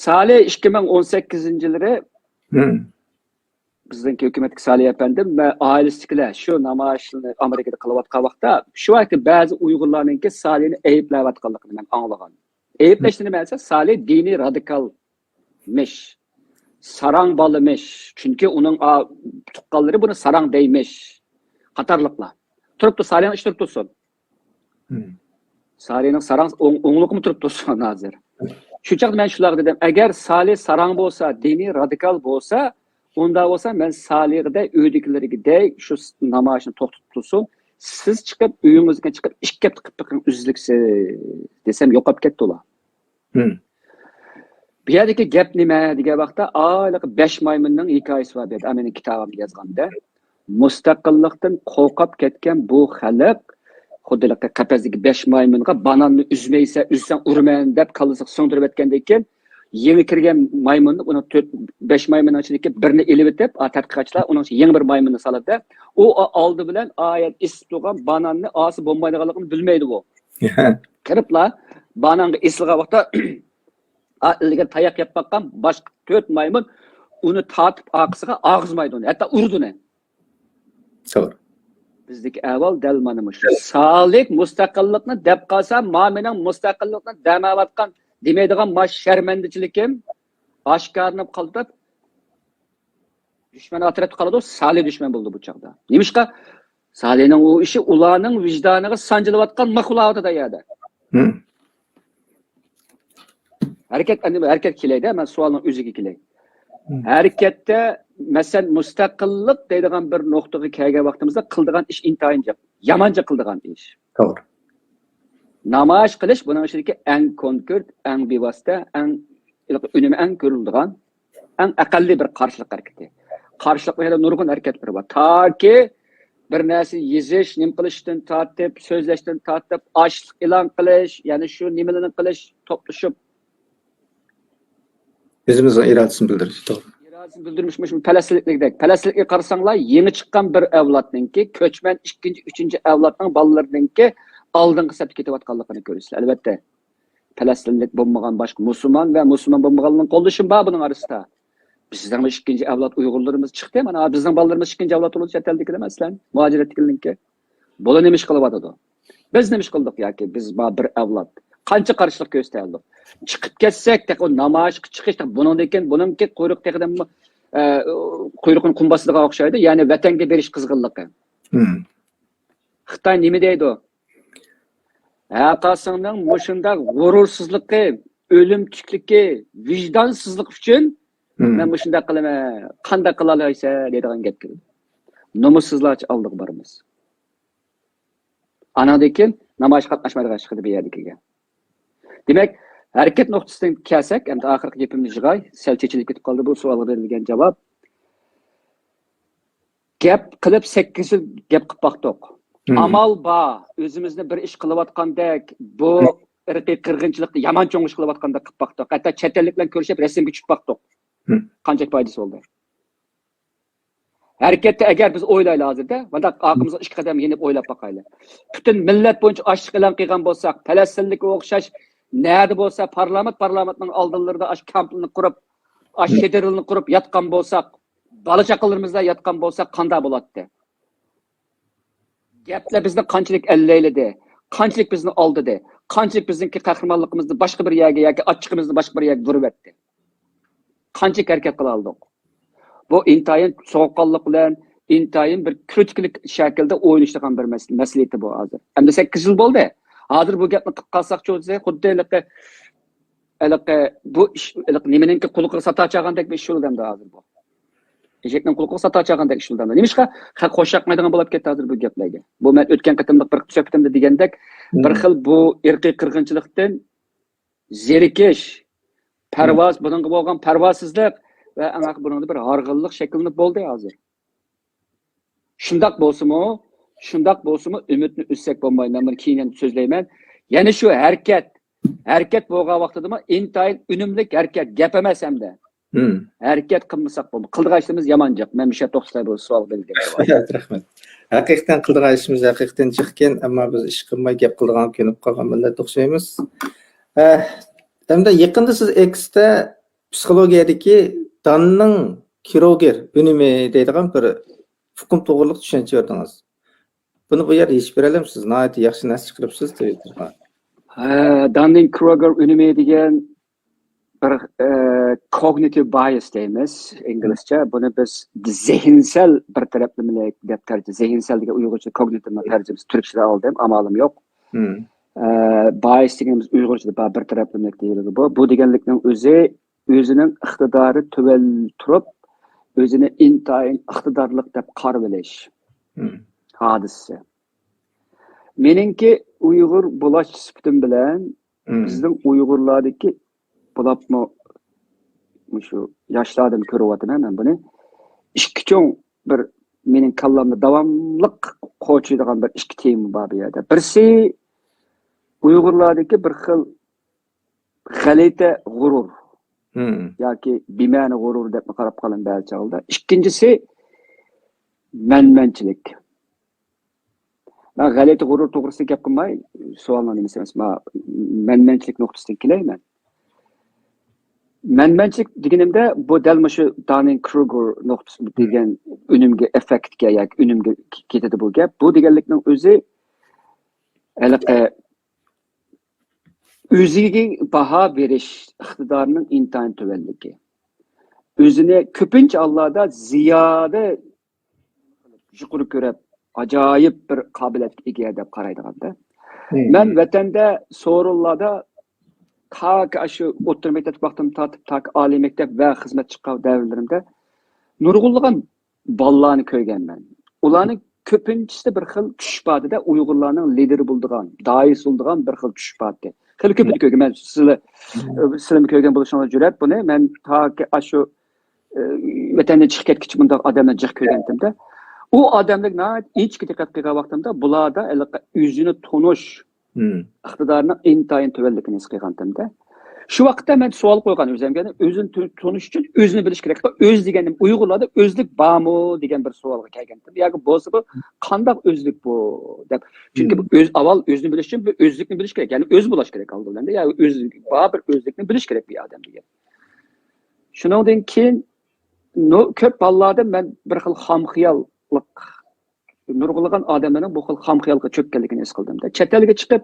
سالى ئىككى مىڭ ئون سەككىزىنچى يىلى بىزنىڭكى ھۆكۈمەتتىكى سالى ئەپەندىم ۋە ئائىلىسىدىكىلەر شۇ نامايىشنى ئامېرىكىدا قىلىۋاتقان ۋاقىتتا، شۇ ۋاقىتتا بەزى ئۇيغۇرلارنىڭكى سالىنى ئەيىبلەۋاتقانلىقىنى مەن ئاڭلىغان. ئەيىبلەش نېمە دېسە، سالى دىنىي رادىكالمىش، ساراڭ بالىمىش، چۈنكى ئۇنىڭ ئا-، تۇغقانلىرى بۇنى ساراڭ دەيمىش قاتارلىقلار. تۇرۇپتۇ، سالىنىڭ ئىشى تۇرۇپ تۇرسۇن. سالىنىڭ ساراڭ ئوڭ-، ئوڭلۇقىمۇ تۇرۇپ تۇرسۇن ھازىر. شۇ چاغدا مەن شۇلارغا دېدىم، ئەگەر سالى ساراڭ بولسا، دىنىي رادىكال بولسا، ئۇنداق بولسا مەن سالىغىدەك، ئۆيدىكىلىرىگىدەك شۇ س-، نامايىشنى توختىتىپ تۇرسۇن. سىز چىقىپ، ئۆيىڭىزدىن چىقىپ، ئىككى ھەپتە قىلىپ بېقىڭ ئۈزلۈكسىز دېسەم، يوقاپ كەتتى ئۇلار. بۇ يەردىكى گەپ نېمە دېگەن ۋاقىتتا، ھېلىقى بەش مايمۇننىڭ ھېكايىسى بار بۇ يەردە، مېنىڭ كىتابىمدا يازغاندا. مۇستەقىللىقتىن قورقۇپ كەتكەن بۇ خەلق، خۇددى ھېلىقى قەپەستىكى بەش مايمۇنغا باناننى ئۈزمەيسەن، ئۈزسەڭ ئۇرىمەن دەپ كاللىسىغا سىڭدۈرۈۋەتكەندىن كېيىن، يېڭى كىرگەن مايمۇننى، ئۇنىڭ تۆت، بەش مايمۇننىڭ ئىچىدىكى بىرنى ئېلىۋېتىپ، ئا، تەتقىقاتچىلار ئۇنىڭ ئىچىگە يېڭى بىر مايمۇننى سالىدۇ. ئۇ ئا-، ئالدى بىلەن ئا يەردە ئېسىپ تۇرغان باناننى ئالسا بولمايدىغانلىقىنى بىلمەيدۇ بۇ. كىرىپلا بانانغا ئېسىلغان ۋاقىتتا، ئا، ئىلگىرى تاياق يەپ باققان باشقا تۆت مايمۇن ئۇنى تارتىپ ئارقىسىغا ئالغۇزمايدۇ ئۇنى، ھەتتا ئۇرىدۇ ئۇنى. توغرا. بىزدىكى ئەھۋال دەل مانا مۇشۇ. سالى مۇستەقىللىقنى دەپ قالسا، ما مېنىڭ مۇستەقىللىقنى دەمەۋاتقان دېمەيدىغان ما شەرمەندىچىلىكىم ئاشكارىلىنىپ قالدى دەپ، دۈشمەن ئاخىرەتتە قالىدۇ، سالى دۈشمەن بولىدۇ بۇ چاغدا. نېمىشقا؟ سالىنىڭ ئۇ ئىشى ئۇلارنىڭ ۋىجدانىغا سانجىلىۋاتقان ماقۇل ھالىتىدە يەردە. ھەرىكەت، ئەمدى ھەرىكەت كېلەيدە، مەن سوئالنىڭ ئۆزىگە كېلەي. ھەرىكەتتە، مەسىلەن، مۇستەقىللىق دەيدىغان بىر نۇقتىغا كەلگەن ۋاقتىمىزدا قىلىدىغان ئىش ئىنتايىن جىق، يامان جىق قىلىدىغان ئىش. توغرا. نامايىش قىلىش بۇنىڭ ئىچىدىكى ئەڭ كونكرېت، ئەڭ بىۋاسىتە، ئەڭ ئۈنۈمى ئەڭ كۆرۈلىدىغان، ئەڭ ئەقەللىي بىر قارشىلىق ھەرىكىتى. قارشىلىقنىڭ يەنە نۇرغۇن ھەرىكەتلىرى بار. تاكى بىر نەرسە يېزىش، نېمە قىلىشتىن تارتىپ، سۆزلەشتىن تارتىپ، ئاشلىق ئېلان قىلىش، يەنە شۇ نېمىلەرنى قىلىش، توپلىشىپ. ئۆزىمىزنىڭ ئىرادىسىنى بىلدۈرۈش. توغرا. ئىرادىسىنى بىلدۈرمىش مۇشۇ پەلەستىنلىكتەك. پەلەستىنلىككە قارىساڭلار، يېڭى چىققان بىر ئەۋلادنىڭكى، كۆچمەن ئىككىنچى، ئۈچىنچى ئەۋلادنىڭ بالىلىرىنىڭكى ئالدىنقى سەپتە كېتىۋاتقانلىقىنى كۆرىسىلەر. ئەلۋەتتە، پەلەستىنلىك بولمىغان باشقا مۇسۇلمان ۋە مۇسۇلمان بولمىغانلارنىڭ قولدىشىمۇ بار بۇنىڭ ئارىسىدا. بىزنىڭمۇ ئىككىنچى ئەۋلاد ئۇيغۇرلىرىمىز چىقتى. مانا بىزنىڭ بالىلىرىمىز ئىككىنچى ئەۋلاد بولىدۇ چەت ئەلدىكىلەر، مەسىلەن، مۇھاجىرەتتىكىلەرنىڭكى. بۇلار نېمە ئىش قىلىۋاتىدۇ؟ بىز نېمە ئىش قىلدۇق ياكى بىز ما بىر ئەۋلاد؟ قانچە قارشىلىق كۆرسىتەلدۇق؟ چىقىپ كەتسەك، تېخى ئۇ نامايىشقا چىقىش، تېخى بۇنىڭدىن كېيىن بۇنىڭكى قۇيرۇق تېخىدىنمۇ، ئە، قۇيرۇقىنى قۇم باسىدىغان ئوخشايدۇ. يەنى ۋەتەنگە بېرىش قىزغىنلىقى. مم. خىتاي نېمە دەيدۇ؟ ھەقاسىڭنىڭ مۇشۇنداق غۇرۇرسىزلىقى، ئۆلۈمتۈكلۈكى، ۋىجدانسىزلىقى ئۈچۈن مم. مەن مۇشۇنداق قىلىمەن، قانداق قىلالايسەن دەيدىغان گەپ كېلىدۇ. نومۇسسىزلارچە ئالدىغا بارىمىز. ئاناندىن كېيىن نامايىشقا قاتناشمايدىغان چىقىدۇ بۇ يەردىكىگە. دېمەك، ھەرىكەت نۇقتىسىدىن كەلسەك، ئەمدى ئاخىرقى گېپىمنى يىغاي، سەل چېچىلىپ كېتىپ قالدى بۇ سوئالغا بېرىلگەن جاۋاب. گەپ قىلىپ سەككىز يىل گەپ قىلىپ باقتۇق. مم. ئامال بار، ئۆزىمىزنى بىر ئىش قىلىۋاتقاندەك، بۇ ئىرقىي قىرغىنچىلىقتا يامان چوڭ ئىش قىلىۋاتقاندەك قىلىپ باقتۇق. ھەتتا چەت ئەل بىلەن كۆرۈشۈپ رەسىمگە چۈشۈپ باقتۇق. مم. قانچە پايدىسى بولدى؟ ھەرىكەتتە ئەگەر بىز ئويلايلى ھازىردە، مۇنداق ئارقىمىزغا ئىككى قەدەم يېنىپ ئويلاپ باقايلى. پۈتۈن مىللەت بويىچە ئاشلىق ئېلان قىلغان بولساق، پەلەستىنلىككە ئوخشاش نەدە بولسا پارلامېنت، پارلامېنتنىڭ ئالدىلىرىدا ئاش كامپلىرىنى قۇرۇپ، ئاش چېدىرلىرىنى قۇرۇپ ياتقان بولساق، بالا چاقىلىرىمىز بىلەن ياتقان بولساق قانداق بولاتتى؟ گەپلەر بىزنى قانچىلىك ئەللەيلىدى، قانچىلىك بىزنى ئالدىدى، قانچىلىك بىزنىڭكى قەھرىمانلىقىمىزنى باشقا بىر يەرگە ياكى ئاچچىقىمىزنى باشقا بىر يەرگە بۇرۇۋەتتى. قانچىلىك ھەرىكەت قىلالىدۇق؟ بۇ ئىنتايىن سوغۇققانلىق بىلەن، ئىنتايىن بىر كرىتىكىلىك شەكىلدە ئويلىشىدىغان بىر مەس-، مەسلىھىتى بۇ ھازىر. ئەمدى سەككىز يىل بولدى. ھازىر بۇ گەپنى قىلىپ قالساقچۇ دېسە، خۇددى ھېلىقى، ھېلىقى بۇ ئىش، ھېلىقى نېمىنىڭكى قۇلىقىغا ساتا چالغاندەك بىر ئىش بولدى ئەمدى ھازىر بۇ. ئېشەكنىڭ قۇلىقىغا ساتا چالغاندەك ئىش بولدى ئەمدى. نېمىشقا خەق خوش ياقمايدىغان بولۇپ كەتتى ھازىر بۇ گەپلەرگە؟ بۇ مەن ئۆتكەن قېتىملىق بىر سۆھبىتىمدە دېگەندەك، بىر خىل بۇ ئىرقىي قىرغىنچىلىقتىن زېرىكىش، پەرۋاز، بۇنىڭغا بولغان پەرۋاسىزلىق ۋە ئەڭ ئاخىرى بۇنىڭدا بىر ھارغىنلىق شەكىللىنىپ بولدى ھازىر. شۇنداق بولسىمۇ، شۇنداق بولسىمۇ ئۈمىدنى ئۈزسەك بولمايدۇ. مەن بۇنى كېيىن يەنە سۆزلەيمەن. يەنە شۇ ھەرىكەت، ھەرىكەت بولغان ۋاقتىدىمۇ ئىنتايىن ئۈنۈملۈك ھەرىكەت، گەپ ئەمەس ئەمدى. مم. ھەرىكەت قىلمىساق بولمايدۇ. قىلىدىغان ئىشلىرىمىز يامان جىق. مەن مۇشۇ يەردە توختىتاي بۇ سوئالغا بېرىلگەن جاۋاب. رەھمەت، رەھمەت. ھەقىقەتەن قىلىدىغان ئىشىمىز ھەقىقەتەن جىقكەن، ئەمما بىز ئىش قىلماي گەپ قىلىدىغان كۆنۈپ قالغان مىللەت ئوخشايمىز. ئە، ئەمدى يېقىندا سىز ئېكستا پسىخولوگىيەدىكى داننىڭ كروگېر ئۈنۈمى دەيدىغان بىر ئۇقۇم توغرىلىق چۈشەنچە بەردىڭىز. بۇنى بۇ يەردە يېشىپ بېرەلەمسىز؟ ناھايىتى ياخشى نەرسە چىقىرىپسىز تىۋىتتېرغا. ھە، داننىڭ كروگېر ئۈنۈمى دېگەن بىر، ئە، كوگنىتىپ بايس دەيمىز ئىنگلىزچە. بۇنى بىز زېھىنسەل بىر تەرەپلىمىلىك دەپ تەرجىمە، زېھىنسەل دېگەن ئۇيغۇرچە كوگنىتىپنىڭ تەرجىمىسى تۈركچىدە ئالدىم، ئامالىم يوق. مم. ئە، بايس دېگىنىمىز ئۇيغۇرچىدا بار، بىر تەرەپلىمىلىك دېيىلىدۇ. بۇ، بۇ دېگەنلىكنىڭ ئۆزى ئۆزىنىڭ ئىقتىدارى تۆۋەن تۇرۇپ، ئۆزىنى ئىنتايىن ئىقتىدارلىق دەپ قارىۋېلىش مم. ھادىسىسى. مېنىڭكى ئۇيغۇر بولۇش سۈپىتىم بىلەن مم. بىزنىڭ ئۇيغۇرلاردىكى، بولۇپمۇ مۇشۇ ياشلاردىن كۆرۈۋاتىمەن مەن بۇنى. ئىككى چوڭ بىر مېنىڭ كاللامدا داۋاملىق قوچۇيدىغان بىر ئىككى تېما بار بۇ يەردە. بىرسى ئۇيغۇرلاردىكى بىر خىل غەلىتە غۇرۇر مم. ياكى بىمەنە غۇرۇر دەپمۇ قاراپ قالىمەن بەزى چاغلاردا. ئىككىنچىسى مەنمەنچىلىك. مەن غەلىتە غۇرۇر توغرىسىدا گەپ قىلماي، سوئالنىڭ نېمىسى ئەمەس، مەنمەنچىلىك نۇقتىسىدىن كېلەي مەن. مەنمەنچىلىك دېگىنىمدە، بۇ دەل مۇشۇ داننىڭ كروگېر نۇقتىسى دېگەن ئۈنۈمگە، ئېففېكتكە ياكى ئۈنۈمگە كېتىدۇ بۇ گەپ. بۇ دېگەنلىكنىڭ ئۆزى ھېلىقى ئۆزىگە باھا بېرىش ئىقتىدارىنىڭ ئىنتايىن تۆۋەنلىكى. ئۆزىنى كۆپىنچە ھاللاردا زىيادە يۇقىرى كۆرۈپ، ئاجايىپ بىر قابىلىيەتكە ئىگە دەپ قارايدىغاندا. مەن ۋەتەندە سورۇنلاردا تاكى ئاشۇ ئوتتۇرا مەكتەپ ۋاقتىمدىن تارتىپ تاكى ئالىي مەكتەپ ۋە خىزمەت چىققان دەۋرلىرىمدە نۇرغۇنلىغان بالىلارنى كۆرگەنمەن. ئۇلارنىڭ كۆپىنچىسىدە بىر خىل چۈش بار ئىدى، ئۇيغۇرلارنىڭ لىدىرى بولىدىغان، داھىيسى بولىدىغان بىر خىل چۈش بار ئىدى. خېلى كۆپىنى كۆرگەن. مەن سىلەر، سىلەرمۇ كۆرگەن بولۇشىڭلار جۈرئەت بۇنى. مەن تاكى ئاشۇ، ئە، ۋەتەندىن چىقىپ كەتكۈچە بۇنداق ئادەملەرنى جىق كۆرگەنتىمدە، ئۇ ئادەملەرگە ناھايىتى ئىنچىكە دىققەت قىلغان ۋاقتىمدا، بۇلاردا ھېلىقى ئۆزىنى تونۇش، مم. ئىقتىدارنىڭ ئىنتايىن تۆۋەنلىكىنى ھېس قىلغانتىمدە. شۇ ۋاقىتتا مەن سوئال قويغان ئۆزۈمگە، ئۆزىنى تون-، تونۇش ئۈچۈن ئۆزىنى بىلىش كېرەك. ئۆز دېگەن نېمە؟ ئۇيغۇرلاردا ئۆزلۈك بارمۇ دېگەن بىر سوئالغا كەلگەنتىم. ياكى بولسا بۇ قانداق ئۆزلۈك بۇ دەپ. چۈنكى بۇ مم. ئۆز، ئاۋۋال ئۆزىنى بىلىش ئۈچۈن بىر ئۆزلۈكنى بىلىش كېرەك. يەنى ئۆزى بولاش كېرەك ئالدى بىلەن. يا ئۆزلۈك بار بىر ئۆزلۈكنى بىلىش كېرەك بىر ئادەم دېگەن. شۇنىڭدىن كېيىن نۇ-، كۆپ ھاللاردا مەن بىر خىل خام خىياللىق، نۇرغۇنلىغان ئادەملەرنىڭ بۇ خىل خام خىيالغا چۆككەنلىكىنى ھېس قىلدىم. چەت ئەلگە چىقىپ،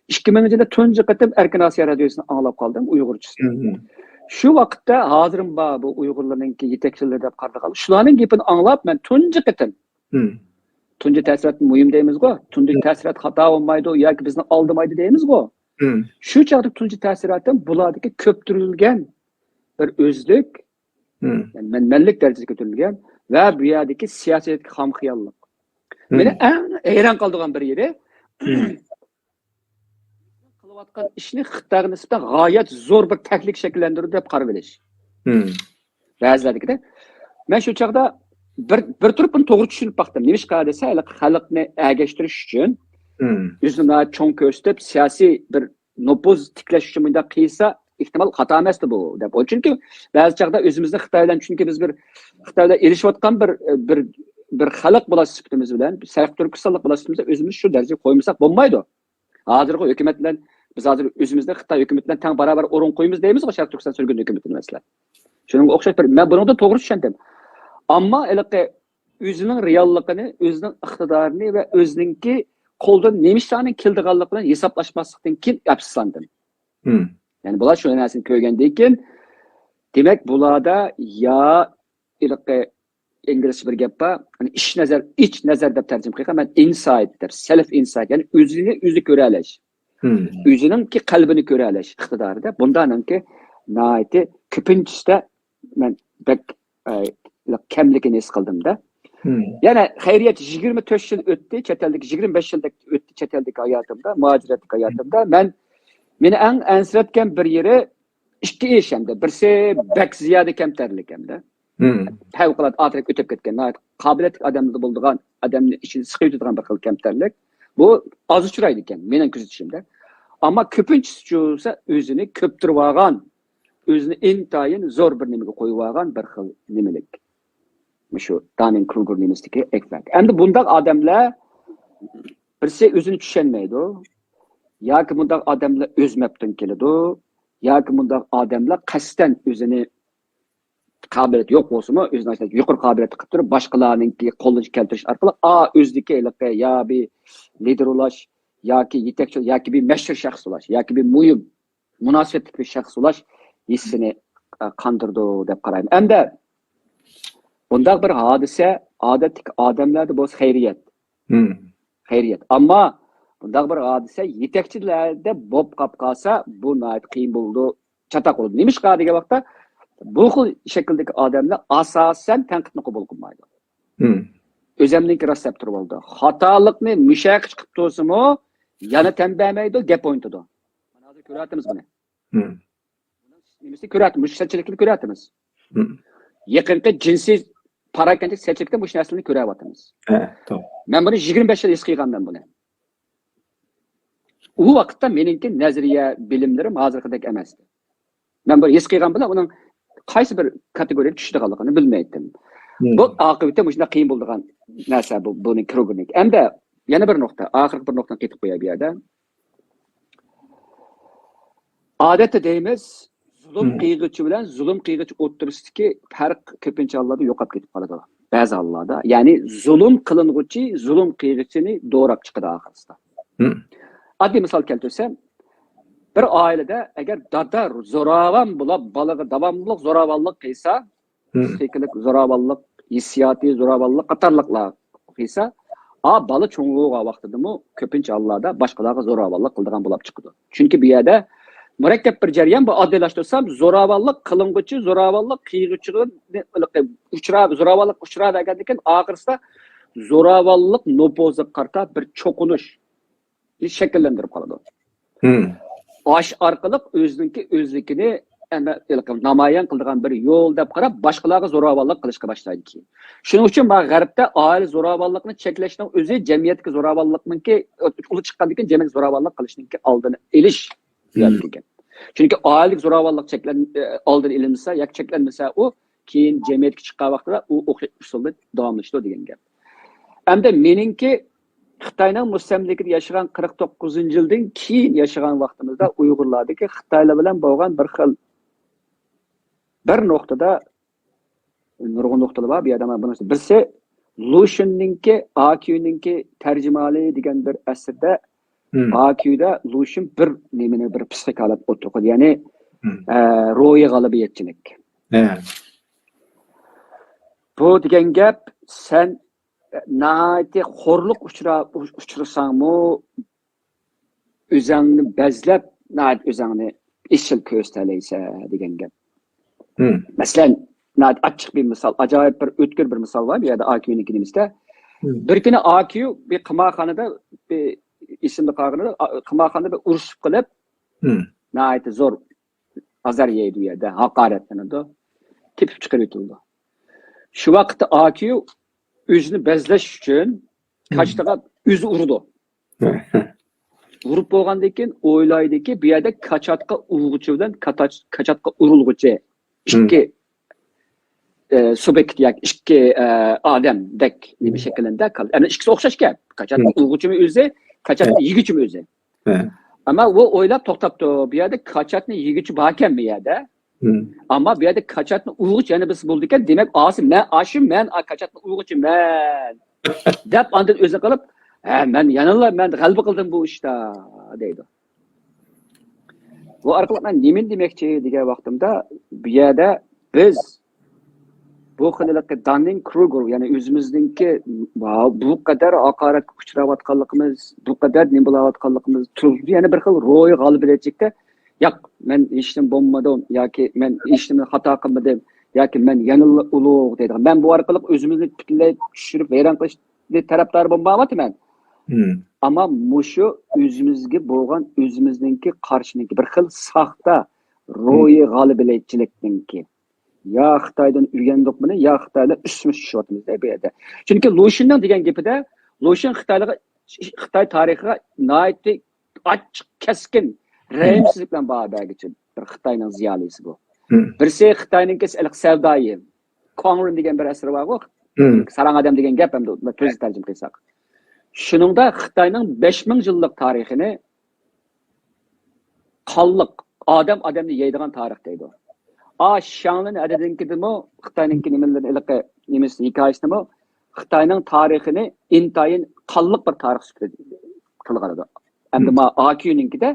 ئىككى مىڭىنچى يىلدا تۇنجى قېتىم ئەركىن ئاسىيا رادىيوسىنى ئاڭلاپ قالدىم، ئۇيغۇرچىسىنى. مم. شۇ ۋاقىتتا ھازىرمۇ بار بۇ ئۇيغۇرلارنىڭكى يېتەكچىلىرى دەپ قارىدىغان. شۇلارنىڭ گېپىنى ئاڭلاپ، مەن تۇنجى قېتىم، مم. تۇنجى تەسىرات مۇھىم دەيمىزغۇ، تۇنجى مم. تەسىرات خاتا بولمايدۇ ياكى بىزنى ئالدىمايدۇ دەيمىزغۇ. مم. شۇ چاغدا تۇنجى تەسىراتىم بۇلاردىكى كۆپتۈرۈلگەن بىر ئۆزلۈك، مم. يەنى مەن، مەنلىك دەرىجىسىگە كۆتۈرۈلگەن ۋە بۇ يەردىكى سىياسەتتىكى خام خىياللىق. مم. مېنى ئەڭ ھەيران قالدۇرغان بىر يېرى، مم. قىلىۋاتقان ئىشنى خىتايغا نىسبەتەن غايەت زور بىر تەھلىكە شەكىللەندۈرىدۇ دەپ قارىۋېلىش. مم. بەزىلەردىكىدە. مەن شۇ چاغدا بىر، بىر تۇرۇپ بۇنى توغرا چۈشىنىپ باقتىم. نېمىشقا دېسە، ھېلىقى خەلقنى ئەگەشتۈرۈش ئۈچۈن مم. ئۆزىنى ناھايىتى چوڭ كۆرسىتىپ، سىياسىي بىر نوپۇز تىكلەش ئۈچۈن مۇنداق قىلسا، ئېھتىمال خاتا ئەمەستى بۇ، دەپ. ئۇ چۈنكى بەزى چاغدا ئۆزىمىزنى خىتاي بىلەن، چۈنكى بىز بىر خىتاي بىلەن ئېلىشىۋاتقان بىر، بىر، بىر خەلق بولۇش سۈپىتىمىز بىلەن، شەرقىي تۈركىستانلىق بولۇش سۈپىتىمىز بىلەن ئۆزىمىزنى شۇ دەرىجىگە قويمىساق بولمايدۇ. ھازىرقى ھۆكۈمەت بىلەن، بىز ھازىر ئۆزىمىزنى خىتاي ھۆكۈمىتى بىلەن تەڭ باراۋەر ئورۇن قويىمىز دەيمىزغۇ، شەرقىي تۈركىستان سۈرگۈن ھۆكۈمىتىنى، مەسىلەن. شۇنىڭغا ئوخشاش بىر، مەن بۇنىڭدا توغرا چۈشەندىم. ئەمما ھېلىقى ئۆزىنىڭ رېئاللىقىنى، ئۆزىنىڭ ئىقتىدارىنى ۋە ئۆزىنىڭكى قولىدىن نېمە ئىشلارنىڭ كېلىدىغانلىقى بىلەن ھېسابلاشماسلىقتىن كېيىن ئەپسۇسلاندىم. مم. يەنى بۇلار شۇ نەرسىنى كۆرگەندىن كېيىن، دېمەك، بۇلاردا يا ھېلىقى ئىنگلىزچە بىر گەپ بار، يەنى ئىچ نەزەر، ئىچ نەزەر دەپ تەرجىمە قىلغان، مەن ئىنسايت دەپ، سېلف ئىنسايت، يەنى ئۆزىنى ئۆزى كۆرەلەش، مم. ئۆزىنىڭكى قەلبىنى كۆرەلەش ئىقتىدارىدا. بۇنداقنىڭكى ناھايىتى كۆپىنچىسىدە مەن بەك، ئە، كەملىكىنى ھېس قىلدىم-دە. مم. يەنە خەيرىيەت يىگىرمە تۆت يىل ئۆتتى، چەت ئەلدىكى يىگىرمە بەش يىلدەك ئۆتتى، چەت ئەلدىكى ھاياتىمدا، مۇھاجىرەتتىكى ھاياتىمدا. مەن، مېنى ئەڭ ئەنسىرەتكەن بىر يېرى ئىككى ئىش ئەمدى. بىرسى بەك زىيادە كەمتەرلىك ئەمدى. مم. پەۋقۇلئاددە ئاتراك ئۆتۈپ كەتكەن، ناھايىتى قابىلىيەتلىك ئادەمدە بولىدىغان، ئادەمنى ئىچىنى سىقىۋېتىدىغان بىر خىل كەمتەرلىك. بۇ ئاز ئۇچرايدىكەن، مېنىڭ كۆزىتىشىمدە. ئەمما كۆپىنچىسى بولسا ئۆزىنى كۆپتۈرۈۋالغان، ئۆزىنى ئىنتايىن زور بىر نېمىگە قويۇۋالغان بىر خىل نېمىلىك. مۇشۇ دانىن كروگر نېمىسىدىكى ئېففېكت. ئەمدى بۇنداق ئادەملەر بىرسى ئۆزىنى چۈشەنمەيدۇ، ياكى بۇنداق ئادەملەر ئۆز مەپتۇن كېلىدۇ، ياكى بۇنداق ئادەملەر قەستەن ئۆزىنى قابىلىيىتى يوق بولسىمۇ، ئۆزىنى يۇقىرى قابىلىيەتلىك قىلىپ تۇرۇپ، باشقىلارنىڭكى قولىنى كەلتۈرۈش ئارقىلىق، ئا، ئۆزىدىكى ھېلىقى يا بىر لىدېر بولاش، ياكى يېتەكچى، ياكى بىر مەشھۇر شەخس بولاش، ياكى بىر مۇھىم مۇناسىۋەتلىك بىر شەخس بولاش ھېسسىنى، ئە، قاندۇرىدۇ دەپ قارايمەن. ئەمدى بۇنداق بىر ھادىسە ئادەتتىكى ئادەملەردە بولسا خەيرىيەت. مم. خەيرىيەت. ئەمما بۇنداق بىر ھادىسە يېتەكچىلەردە بولۇپ قاپ قالسا، بۇ ناھايىتى قىيىن بولىدۇ، چاتاق بولىدۇ. نېمىشقا دېگەن ۋاقىتتا، بۇ خىل شەكىلدىكى ئادەملەر ئاساسەن تەنقىدنى قوبۇل قىلمايدۇ. مم. ئۆزەمنىڭكى راست دەپ تۇرۇۋالىدۇ. خاتالىقنى مۇشەخەت قىلىپ تۇرسىمۇ، يەنە تەن بەرمەيدۇ، گەپ ئوينىتىدۇ. مانا ھازىر كۆرۈۋاتىمىز بۇنى. مم. نېمىسىنى كۆرۈۋاتىمىز؟ مۇشۇ سەتچىلىكنى كۆرۈۋاتىمىز. مم. يېقىنقى جىنسىي پاراكەندىلىك سەتچىلىكتە مۇشۇ نەرسىلەرنى كۆرۈۋاتىمىز. ھە، توغرا. مەن بۇنى يىگىرمە بەش يىل ھېس قىلغان مەن بۇنى. ئۇ ۋاقىتتا مېنىڭكى نەزەرىيە بىلىملىرىم ھازىرقىدەك ئەمەستى. مەن بۇنى ھېس قىلغان بىلەن ئۇنىڭ قايسى بىر كاتېگورىيەگە چۈشىدىغانلىقىنى بىلمەيتتىم. مم. بۇ ئاقىۋىتى مۇشۇنداق قىيىن بولىدىغان نەرسە بۇ، بۇنى كروگېرنىڭكى. ئەمدى يەنە بىر نۇقتا، ئاخىرقى بىر نۇقتىنى قېتىپ قوياي بۇ يەردە. ئادەتتە دەيمىز، زۇلۇم مم. قىلغۇچى بىلەن زۇلۇم قىلغۇچى ئوتتۇرىسىدىكى پەرق كۆپىنچە ھاللاردا يوقاپ كېتىپ قالىدۇ. بەزى ھاللاردا. يەنى زۇلۇم قىلىنغۇچى زۇلۇم قىلغۇچىنى دوراپ چىقىدۇ ئاخىرسىدا. مم. ئاددىي مىسال كەلتۈرسەم، بىر ئائىلىدە ئەگەر دادا زوراۋان بولۇپ، بالىغا داۋاملىق زوراۋانلىق قىلسا، مم. پسىخىكىلىق زوراۋانلىق، ھېسسىياتىي زوراۋانلىق قاتارلىقلار قىلسا، ئا، بالا چوڭ بولغان ۋاقتىدىمۇ كۆپىنچە ھاللاردا باشقىلارغا زوراۋانلىق قىلىدىغان بولۇپ چىقىدۇ. چۈنكى بۇ يەردە مۇرەككەپ بىر جەريان. بۇ ئاددىيلاشتۇرسام، زوراۋانلىق قىلىنغۇچى، زوراۋانلىق قىلغۇچىغا ئۇچراپ، زوراۋانلىق ئۇچراۋەرگەندىن كېيىن، ئاخىرسىدا زوراۋانلىق نوپۇزىغا قارىتا بىر چوقۇنۇش شەكىللەندۈرۈپ قالىدۇ. ئاش ئارقىلىق ئۆزىنىڭكى ئۆزلۈكىنى نامايان قىلىدىغان بىر يول دەپ قاراپ، باشقىلارغا زوراۋانلىق قىلىشقا باشلايدۇ كېيىن. شۇنىڭ ئۈچۈن مانا غەربتە ئائىلە زوراۋانلىقىنى چەكلەشنىڭ ئۆزى جەمئىيەتتىكى زوراۋانلىقنىڭكى، ئۇلى چىققاندىن كېيىن جەمئىيەت زوراۋانلىق قىلىشنىڭكى ئالدىنى ئېلىش دېگەن. چۈنكى ئائىلىدىكى زوراۋانلىق چەكلەن-، ئالدىنى ئېلىنمىسا ياكى چەكلەنمىسە، ئۇ كېيىن جەمئىيەتكە چىققان ۋاقتىدا ئۇ ئوخشاش ئۇسۇلدا داۋاملىشىدۇ دېگەن گەپ. ئەمدى مېنىڭكى خىتاينىڭ مۇستەملىكىدە ياشىغان قىرىق توققۇزىنچى يىلدىن كېيىن ياشىغان ۋاقتىمىزدا ئۇيغۇرلاردىكى خىتايلار بىلەن بولغان بىر خىل، بىر نۇقتىدا، نۇرغۇن نۇقتىلار بار بۇ يەردە. مانا بۇنىڭ بىرسى لۇشۈننىڭكى، ئاكيۇنىڭكى تەرجىمىھالى دېگەن بىر ئەسىرىدە، ئاكيۇدا لۇشۈن بىر نېمىنى، بىر پسىخىك ھالەت ئوتتۇرىغا قويدى. يەنى، ئە، روھىي غالىبىيەتچىلىك. بۇ دېگەن گەپ، سەن ناھايىتى خورلۇق ئۇچرا-، ئۇچرىساڭمۇ، ئۆزەڭنى بەزلەپ، ناھايىتى ئۆزەڭنى ئىزچىل كۆرسىتەلەيسەن دېگەن گەپ. مەسىلەن، ناھايىتى ئاچچىق بىر مىسال، ئاجايىپ بىر ئۆتكۈر بىر مىسال بار بۇ يەردە، ئاكيۇنىڭكى نېمىسىدە. بىر كۈنى ئاكيۇ بىر قىمارخانىدا، بىر ئېسىمدە قالغىنىدا، قىمارخانىدا بىر ئۇرۇشۇپ قېلىپ، ناھايىتى زور ئازار يەيدۇ، ئۇ يەردە ھاقارەتلىنىدۇ، تېپىپ چىقىرىۋېتىلىدۇ. شۇ ۋاقىتتا ئاكيۇ ئۆزىنى بەزلەش ئۈچۈن كاچاتىغا ئۆزى ئۇرىدۇ. ئۇرۇپ بولغاندىن كېيىن ئويلايدۇكى، بۇ يەردە كاچاتقا ئۇرغۇچى بىلەن كاچاتقا ئۇرۇلغۇچى ئىككى، ئە، سۇبيېكت ياكى ئىككى، ئە، ئادەمدەك نېمە شەكىللەندى. ئەمما ئىككىسى ئوخشاش گەپ. كاچاتقا ئۇرغۇچىمۇ ئۆزى، كاچاتنى يېگۈچىمۇ ئۆزى. ئەمما ئۇ ئويلاپ توختاپتۇ، بۇ يەردە كاچاتنى يېگۈچى باركەن بۇ يەردە. ئەمما بۇ يەردە كاچاتنى ئۇرغۇچى يەنە بىرسى بولىدىكەن، دېمەك، ئاسى مەن، ئاشۇ مەن، كاچاتنى ئۇرغۇچى مەن، دەپ ئاندىن ئۆزىنى قىلىپ، ھە، مەن يەنىلا، مەن غەلىبە قىلدىم بۇ ئىشتا، دەيدۇ. بۇ ئارقىلىق مەن نېمىنى دېمەكچى دېگەن ۋاقتىمدا، بۇ يەردە بىز بۇ خىل ھېلىقى داننىڭ كروگېر، يەنى ئۆزىمىزنىڭكى بۇ قەدەر ھاقارەتكە ئۇچراۋاتقانلىقىمىز، بۇ قەدەر نېمە بولاۋاتقانلىقىمىز، تۇرۇپلا يەنە بىر خىل روھىي غالىبىيەتچىلىكتە، ياق، مەن ھېچنېمە بولمىدىم ياكى مەن ھېچنېمە خاتا قىلمىدىم ياكى مەن يەنىلا ئۇلۇغ دەيدىغان. مەن بۇ ئارقىلىق ئۆزىمىزنى پۈتۈنلەي چۈشۈرۈپ ۋەيران قىلىشنى تەرەپدارى بولمايۋاتىمەن. ئەمما مۇشۇ ئۆزىمىزگە بولغان، ئۆزىمىزنىڭكى قارشىنىڭكى بىر خىل ساختا روھىي غالىبىيەتچىلىكنىڭكى، يا خىتايدىن ئۆگەندۇق بۇنى، يا خىتايلار ئۈستىمىزگە چۈشۈۋاتىمىز دەيدۇ بۇ يەردە. چۈنكى لۇشۈننىڭ دېگەن گېپىدە، لۇشۈن خىتايلارغا، خىتاي تارىخىغا ناھايىتى ئاچچىق، كەسكىن، رەھىمسىزلىك بىلەن باھا بەرگۈچى بىر خىتاينىڭ زىيالىيسى بۇ. بىرسى خىتاينىڭكى ھېلىقى سەۋدايى، كاڭرۇن دېگەن بىر ئەسىرى بارغۇ، ساراڭ ئادەم دېگەن گەپ، ئەمدى تۈزدە تەرجىمە قىلساق. شۇنىڭدا خىتاينىڭ بەش مىڭ يىللىق تارىخىنى قانلىق، ئادەم ئادەمنى يەيدىغان تارىخ دەيدۇ. ئا، شياڭلىن ھەدىدىكىدىمۇ، خىتاينىڭكى نېمىلىرىنى، ھېلىقى نېمىسى، ھېكايىسىنىمۇ خىتاينىڭ تارىخىنى ئىنتايىن قانلىق بىر تارىخ سۈپىتىدە تىلغا ئالىدۇ. ئەمدى ما ئاكيۇنىڭكىدە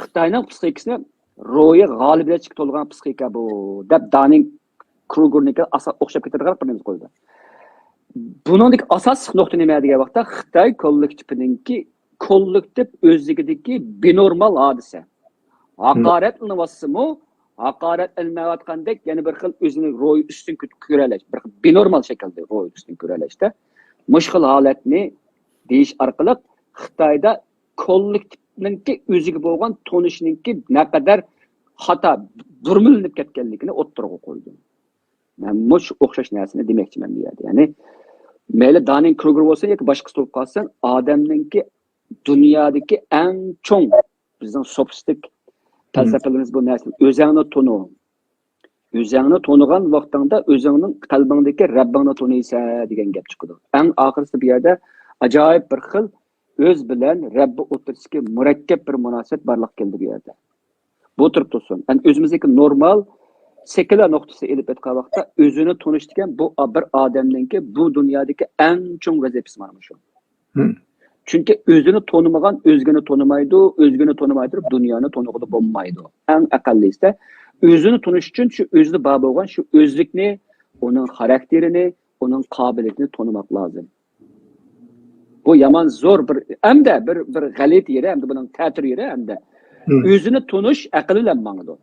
خىتاينىڭ پسىخىكىسىنى روھىي غالىبىيەتچىلىككە تولغان پسىخىكا بۇ، دەپ دانىڭ كروگېرنىڭكى ئاسا-، ئوخشاپ كېتىدىغان بىر نېمە قويىدۇ. بۇنىڭدىكى ئاساسلىق نۇقتا نېمە دېگەن ۋاقىتتا، خىتاي كوللېكتىپىنىڭكى، كوللېكتىپ ئۆزلۈكىدىكى بىنورمال ھادىسە. ھاقارەتلىنىۋاتسىمۇ، ھاقارەتلەنمەيۋاتقاندەك يەنە بىر خىل ئۆزىنى روھىي ئۈستۈن كۆ-، كۆرەلەش، بىر خىل بىنورمال شەكىلدە روھىي ئۈستۈن كۆرەلەشتە. مۇشۇ خىل ھالەتنى دېيىش ئارقىلىق خىتايدا كوللېكتىپنىڭكى ئۆزىگە بولغان تونۇشىنىڭكى نەقەدەر خاتا، بۇرمىلىنىپ كەتكەنلىكىنى ئوتتۇرىغا قويدۇم. مەن مۇشۇ ئوخشاش نەرسىنى دېمەكچىمەن بۇ يەردە. يەنى مەيلى دانىڭ كروگېر بولسۇن ياكى باشقىسى بولۇپ قالسۇن، ئادەمنىڭكى دۇنيادىكى ئەڭ چوڭ، بىزنىڭ سوفىستىك پەلسەپىلىرىمىز بۇ نەرسىنى، ئۆزەڭنى تونۇ. ئۆزەڭنى تونۇغان ۋاقتىڭدا ئۆزۈڭنىڭ قەلبىڭدىكى رەببىڭنى تونۇيسەن دېگەن گەپ چىقىدۇ. ئەڭ ئاخىرسىدا بۇ يەردە ئاجايىپ بىر خىل ئۆز بىلەن رەببى ئوتتۇرىسىدىكى مۇرەككەپ بىر مۇناسىۋەت بارلىققا كەلدى بۇ يەردە. بۇ تۇرۇپ تۇرسۇن. ئەمدى ئۆزىمىزدىكى نورمال سېكۇلار نۇقتىسى ئېلىپ ئېيتقان ۋاقىتتا ئۆزىنى تونۇش دېگەن بۇ بىر ئادەمنىڭكى بۇ دۇنيادىكى ئەڭ چوڭ ۋەزىپىسى مانا مۇشۇ. چۈنكى ئۆزىنى تونۇمىغان ئۆزگىنى تونۇمايدۇ، ئۆزگىنى تونۇماي تۇرۇپ دۇنيانى تونۇغىلى بولمايدۇ. ئەڭ ئەقەللىسىدە ئۆزىنى تونۇش ئۈچۈن شۇ ئۆزىدە بار بولغان شۇ ئۆزلۈكنى، ئۇنىڭ خاراكتېرىنى، ئۇنىڭ قابىلىيىتىنى تونۇماق لازىم. بۇ يامان زور بىر، ئەمدى بىر، بىر غەلىتە يېرى، ئەمدى بۇنىڭ تەتۈر يېرى، ئەمدى ئۆزىنى تونۇش ئەقىل بىلەن ماڭىدۇ.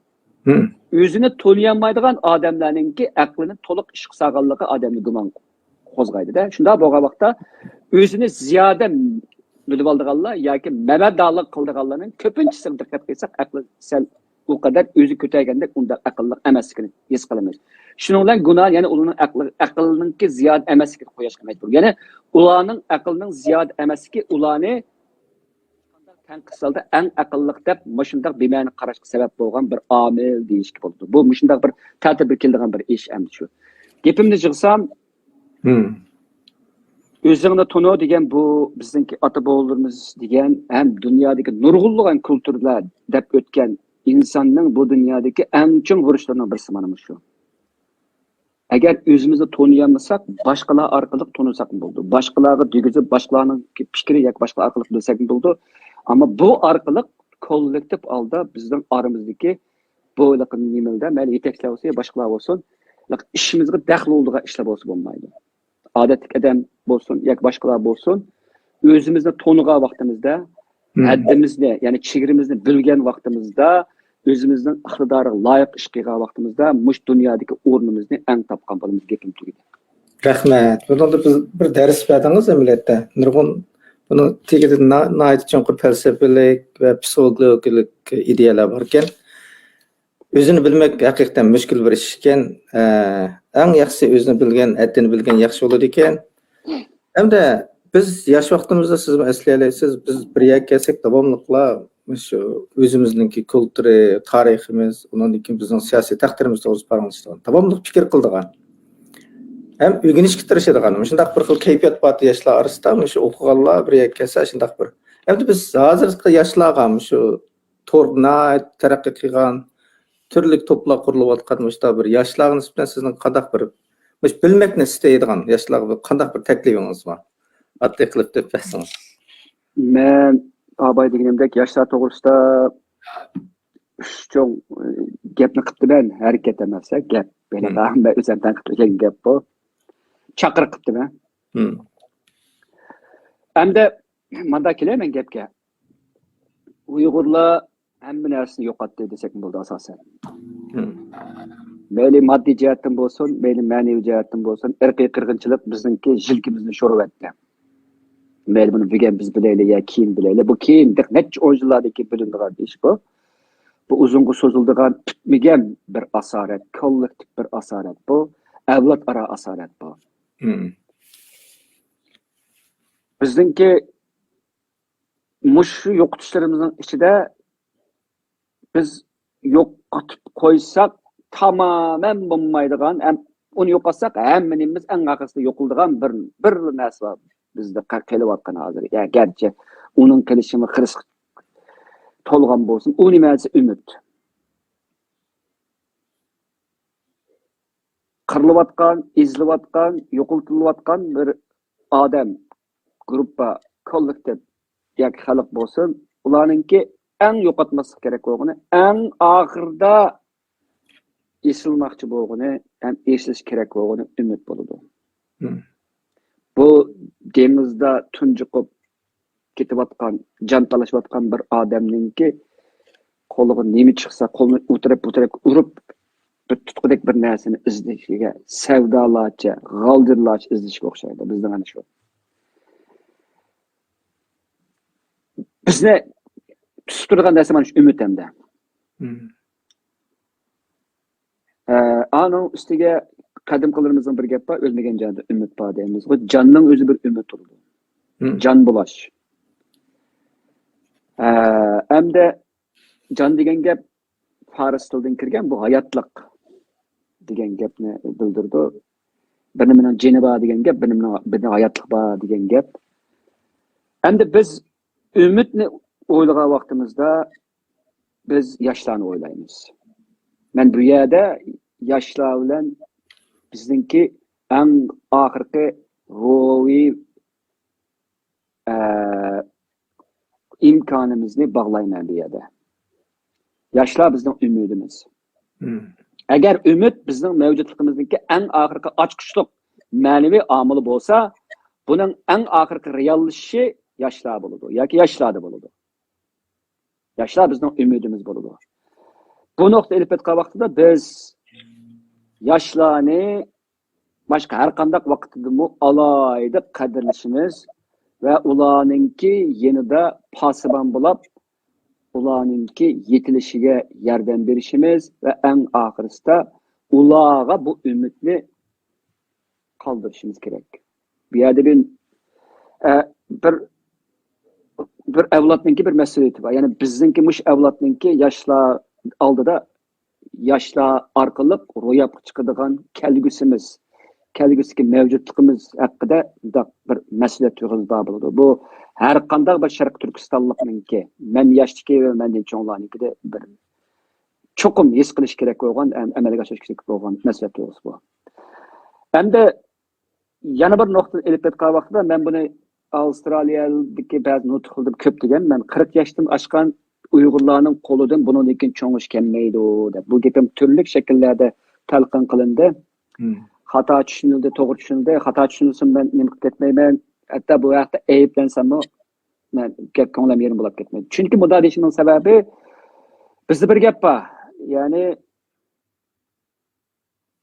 ئۆزىنى تونۇيالمايدىغان ئادەملەرنىڭكى ئەقلىنى تولۇق ئىشقا سالغانلىقى ئادەمنى گۇمان قوزغايدۇ-دە. شۇنداق بولغان ۋاقىتتا ئۆزىنى زىيادە بىلىۋالىدىغانلار ياكى مەمەدالىق قىلىدىغانلارنىڭ كۆپىنچىسىگە دىققەت قىلساق، ئەقلى سەل ئۇ قەدەر ئۆزى كۆتەرگەندەك ئۇنداق ئەقىللىق ئەمەسلىكىنى ھېس قىلىمىز. شۇنىڭ بىلەن گۇناھ يەنە ئۇلارنىڭ ئەقلى، ئەقلىنىڭكى زىيادە ئەمەسلىكىنى قويۇشقا مەجبۇر. يەنى ئۇلارنىڭ ئەقلىنىڭ زىيادە ئەمەسلىكى ئۇلارنى تەنقىد قىلسا ئەڭ ئەقىللىق دەپ مۇشۇنداق بىمەنە قاراشقا سەۋەب بولغان بىر ئامىل دېيىشكە بولىدۇ. بۇ مۇشۇنداق بىر تەتۈرگە كېلىدىغان بىر ئىش ئەمدى شۇ. گېپىمنى يىغسام، ئۆزۈڭنى تونۇ دېگەن بۇ بىزنىڭكى ئاتا-بوۋىلىرىمىز دېگەن ھەم دۇنيادىكى نۇرغۇنلىغان كۇلتۇرلار دەپ ئۆتكەن ئىنساننىڭ بۇ دۇنيادىكى ئەڭ چوڭ بۇرچلىرىنىڭ بىرسى مانا مۇشۇ. ئەگەر ئۆزىمىزنى تونۇيالمىساق، باشقىلار ئارقىلىق تونۇساقمۇ بولىدۇ. باشقىلارغا دېگۈزۈپ، باشقىلارنىڭ پىكرى ياكى باشقىلار ئارقىلىق بىلسەكمۇ بولىدۇ. ئەمما بۇ ئارقىلىق كوللېكتىپ ھالدا بىزنىڭ ئارىمىزدىكى بۇ ھېلىقى نېمىلەر، مەيلى يېتەكچىلەر بولسۇن يا باشقىلار بولسۇن، ھېلىقى ئىشىمىزغا دەخلى بولىدىغان ئىشلار بولسا بولمايدۇ. ئادەتتىكى ئادەم بولسۇن ياكى باشقىلار بولسۇن، ئۆزىمىزنى تونۇغان ۋاقتىمىزدا، ھەددىمىزنى، يەنى چېگرىمىزنى بىلگەن ۋاقتىمىزدا، ئۆزىمىزنىڭ ئىقتىدارىغا لايىق ئىش قىلغان ۋاقتىمىزدا، مۇشۇ دۇنيادىكى ئورنىمىزنى ئەڭ تاپقان بولىمىز. گېپىم تۈگىدى. رەھمەت. بۇنىڭدا بىز بىر دەرس بەردىڭىز ئەمەلىيەتتە. نۇرغۇن بۇنىڭ تېگىدە نا-، ناھايىتى چوڭقۇر پەلسەپىلىك ۋە پسىخولوگىيەلىك ئىدىيەلەر باركەن. ئۆزىنى بىلمەك ھەقىقەتەن مۈشكۈل بىر ئىش ئىكەن. ئە، ئەڭ ياخشىسى ئۆزىنى بىلگەن، ھەددىنى بىلگەن ياخشى بولىدىكەن. ھەمدە بىز ياش ۋاقتىمىزدا سىزمۇ ئەسلىيەلەيسىز، بىز بىر يەرگە كەلسەك داۋاملىقلا مۇشۇ ئۆزىمىزنىڭكى كۇلتۇرى، تارىخىمىز، ئۇنىڭدىن كېيىن بىزنىڭ سىياسىي تەقدىرىمىز توغرىسىدا پاراڭلىشىدىغان داۋاملىق پىكىر قىلىدىغان ھەم ئۆگىنىشكە تىرىشىدىغان مۇشۇنداق بىر خىل كەيپىيات بار ياشلار ئارىسىدا. مۇشۇ ئوقۇغانلار بىر يەرگە كەلسە شۇنداق بىر، ئەمدى بىز ھازىرقى ياشلارغا مۇشۇ تور ناھايىتى تەرەققىي قىلغان، تۈرلۈك توپلار قۇرۇلۇۋاتقان مۇشۇنداق بىر ياشلارغا نىسبەتەن سىزنىڭ قانداق بىر، مۇشۇ بىلمەكنى ئىستەيدىغان ياشلارغا بىر قانداق بىر تەكلىپىڭىز بار؟ ئاددىي قىلىپ دەپ بەرسىڭىز. مەن ئاباي دېگىنىمدەك ياشلار توغرىسىدا ئۈچ چوڭ، ئى، گەپنى قىپتىمەن. ھەرىكەت ئەمەس، گەپ. بۇنى مەن ئۆزۈم تەنقىدلىگەن گەپ بۇ. چاقىرىق قىپتىمەن. ئەمدى ماندا كېلەي مەن گەپكە. ئۇيغۇرلار ھەممە نەرسىنى يوقاتتى دېسەكمۇ بولىدۇ ئاساسەن. مەيلى ماددىي جەھەتتىن بولسۇن، مەيلى مەنىۋى جەھەتتىن بولسۇن، ئىرقىي قىرغىنچىلىق بىزنىڭكى يىلكىمىزنى شورۇۋەتتى. مەيلى بۇنى بۈگۈن بىز بىلەيلى يا كېيىن بىلەيلى. بۇ كېيىن نەچچە ئون يىللاردىن كېيىن بىلىنىدىغان ئىش بۇ. بۇ ئۇزۇنغا سوزۇلىدىغان پۈتمىگەن بىر ئاسارەت، كوللېكتىپ بىر ئاسارەت بۇ. ئەۋلاد ئارا ئاسارەت بۇ. بىزنىڭكى مۇشۇ يوقىتىشلىرىمىزنىڭ ئىچىدە بىز يوقىتىپ قويساق تامامەن بولمايدىغان، ھەم ئۇنى يوقاتساق ھەممە نېمىمىز ئەڭ ئاخىرسىدا يوقىلىدىغان بىر، بىرلا نەرسە بار بىزدە قېلىۋاتقان ھازىر. يا گەرچە ئۇنىڭ قېلىشىمۇ خىرىسقا تولغان بولسۇن، ئۇ نېمە دېسە ئۈمىد. قىرىلىۋاتقان، ئېزىلىۋاتقان، يوقىتىلىۋاتقان بىر ئادەم، گۇرۇپپا، كوللېكتىپ ياكى خەلق بولسۇن، ئۇلارنىڭكى ئەڭ يوقاتماسلىق كېرەك بولغىنى، ئەڭ ئاخىرىدا ئېسىلماقچى بولغىنى ھەم ئېسىلىش كېرەك بولغىنى ئۈمىد بولىدۇ. بۇ دېڭىزدا تۇنجۇقۇپ كېتىۋاتقان، جان تالىشىۋاتقان بىر ئادەمنىڭكى قولىغا نېمە چىقسا، قولىنى ئۇ تەرەپ، بۇ تەرەپكە ئۇرۇپ، بىر تۇتقۇدەك بىر نەرسىنى ئىزدىشىگە، سەۋدالارچە، غالجىرلارچە ئىزدىشىگە ئوخشايدۇ. بىزنىڭ ئەنە شۇ. بىزنى تۇتۇپ تۇرىدىغان نەرسە مانا شۇ ئۈمىد ئەمدى. ئە، ئانىڭ ئۈستىگە قەدىمكىلىرىمىزنىڭ بىر گەپ بار، «ئۆلمىگەن جاندا ئۈمىد بار» دەيمىزغۇ. جاننىڭ ئۆزى بىر ئۈمىد بولىدۇ. جان بۇلاش. ئە، ئەمدى جان دېگەن گەپ فارس تىلىدىن كىرگەن، بۇ ھاياتلىق دېگەن گەپنى بىلدۈرىدۇ. بىر نېمىنىڭ جېنى بار دېگەن گەپ، بىر نېمىنىڭ، بىر ھاياتلىق بار دېگەن گەپ. ئەمدى بىز ئۈمىدنى ئويلىغان ۋاقتىمىزدا بىز ياشلارنى ئويلايمىز. مەن بۇ يەردە ياشلار بىلەن بىزنىڭكى ئەڭ ئاخىرقى روھىي، ئە، ئىمكانىمىزنى باغلايمەن بۇ يەردە. ياشلار بىزنىڭ ئۈمىدىمىز. ئەگەر ئۈمىد بىزنىڭ مەۋجۇتلۇقىمىزنىڭكى ئەڭ ئاخىرقى ئاچقۇچلۇق مەنىۋى ئامىلى بولسا، بۇنىڭ ئەڭ ئاخىرقى رېئاللىشىشى ياشلار بولىدۇ ياكى ياشلاردا بولىدۇ. ياشلار بىزنىڭ ئۈمىدىمىز بولىدۇ. بۇ نۇقتا ئېلىپ ئېيتقان ۋاقتىدا بىز ياشلارنى باشقا ھەر قانداق ۋاقىتتىمۇ ئالاھىدە قەدىرلىشىمىز ۋە ئۇلارنىڭكى يېنىدا پاسىبان بولاپ، ئۇلارنىڭكى يېتىلىشىگە ياردەم بېرىشىمىز ۋە ئەڭ ئاخىرسىدا ئۇلارغا بۇ ئۈمىدنى قالدۇرۇشىمىز كېرەك. بۇ يەردە بىر، ئە، بىر، بىر ئەۋلادنىڭكى بىر مەسئۇلىيىتى بار. يەنى بىزنىڭكى مۇشۇ ئەۋلادنىڭكى ياشلار ئالدىدا، ياشلار ئارقىلىق روياپقا چىقىدىغان كەلگۈسىمىز، كەلگۈسىدىكى مەۋجۇتلۇقىمىز ھەققىدە مۇنداق بىر مەسئۇلىيەت تۇيغۇمىز بار بولىدۇ. بۇ ھەر قانداق بىر شەرقىي تۈركىستانلىقنىڭكى، مەن ياشتىكى ۋە مەندىن چوڭلارنىڭكىدە بىر چوقۇم ھېس قىلىش كېرەك بولغان، ئەم-، ئەمەلگە ئاشۇرۇش كېرەك بولغان مەسئۇلىيەت تۇيغۇسى بۇ. ئەمدى يەنە بىر نۇقتىنى ئېلىپ ئېيتقان ۋاقتىدا، مەن بۇنى ئاۋسترالىيەدىكى بەزى نۇتۇقلىرىدا كۆپ دېگەن، مەن قىرىق ياشتىن ئاشقان ئۇيغۇرلارنىڭ قولىدىن بۇنىڭدىن كېيىن چوڭ ئىش كەلمەيدۇ، دەپ. بۇ گېپىم تۈرلۈك شەكىللەردە تەلقىن قىلىندى. خاتا چۈشىنىلدى، توغرا چۈشىنىلدى. خاتا چۈشىنىلسىمۇ مەن نېمە قىلىپ كەتمەيمەن. ھەتتا بۇ ھەقتە ئەيىبلەنسەممۇ، مەن گەپ كۆڭلۈم يېرىم بولاپ كەتمەيدۇ. چۈنكى مۇنداق دېيىشىمنىڭ سەۋەبى، بىزدە بىر گەپ بار. يەنى،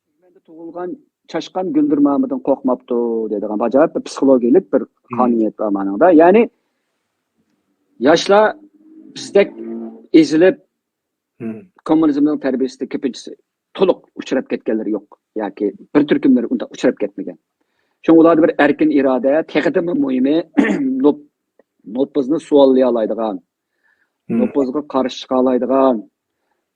«چۈمەندە تۇغۇلغان چاشقان گۈلدۈرمامىدىن قورقماپتۇ» دەيدىغان بىر ئاجايىپ بىر پسىخولوگىيەلىك بىر قانۇنىيەت بار مانىڭدا. يەنى ياشلار بىزدەك ئېزىلىپ، كوممۇنىزمنىڭ تەربىيەسىدە كۆپىنچىسى تولۇق ئۇچراپ كەتكەنلىرى يوق ياكى بىر تۈركۈملىرى ئۇنداق ئۇچراپ كەتمىگەن. شۇڭا ئۇلاردا بىر ئەركىن ئىرادە، تېخىدىمۇ مۇھىمى، نوپ-، نوپۇزنى سۇۋاللىيالايدىغان، نوپۇزغا قارشى چىقالايدىغان،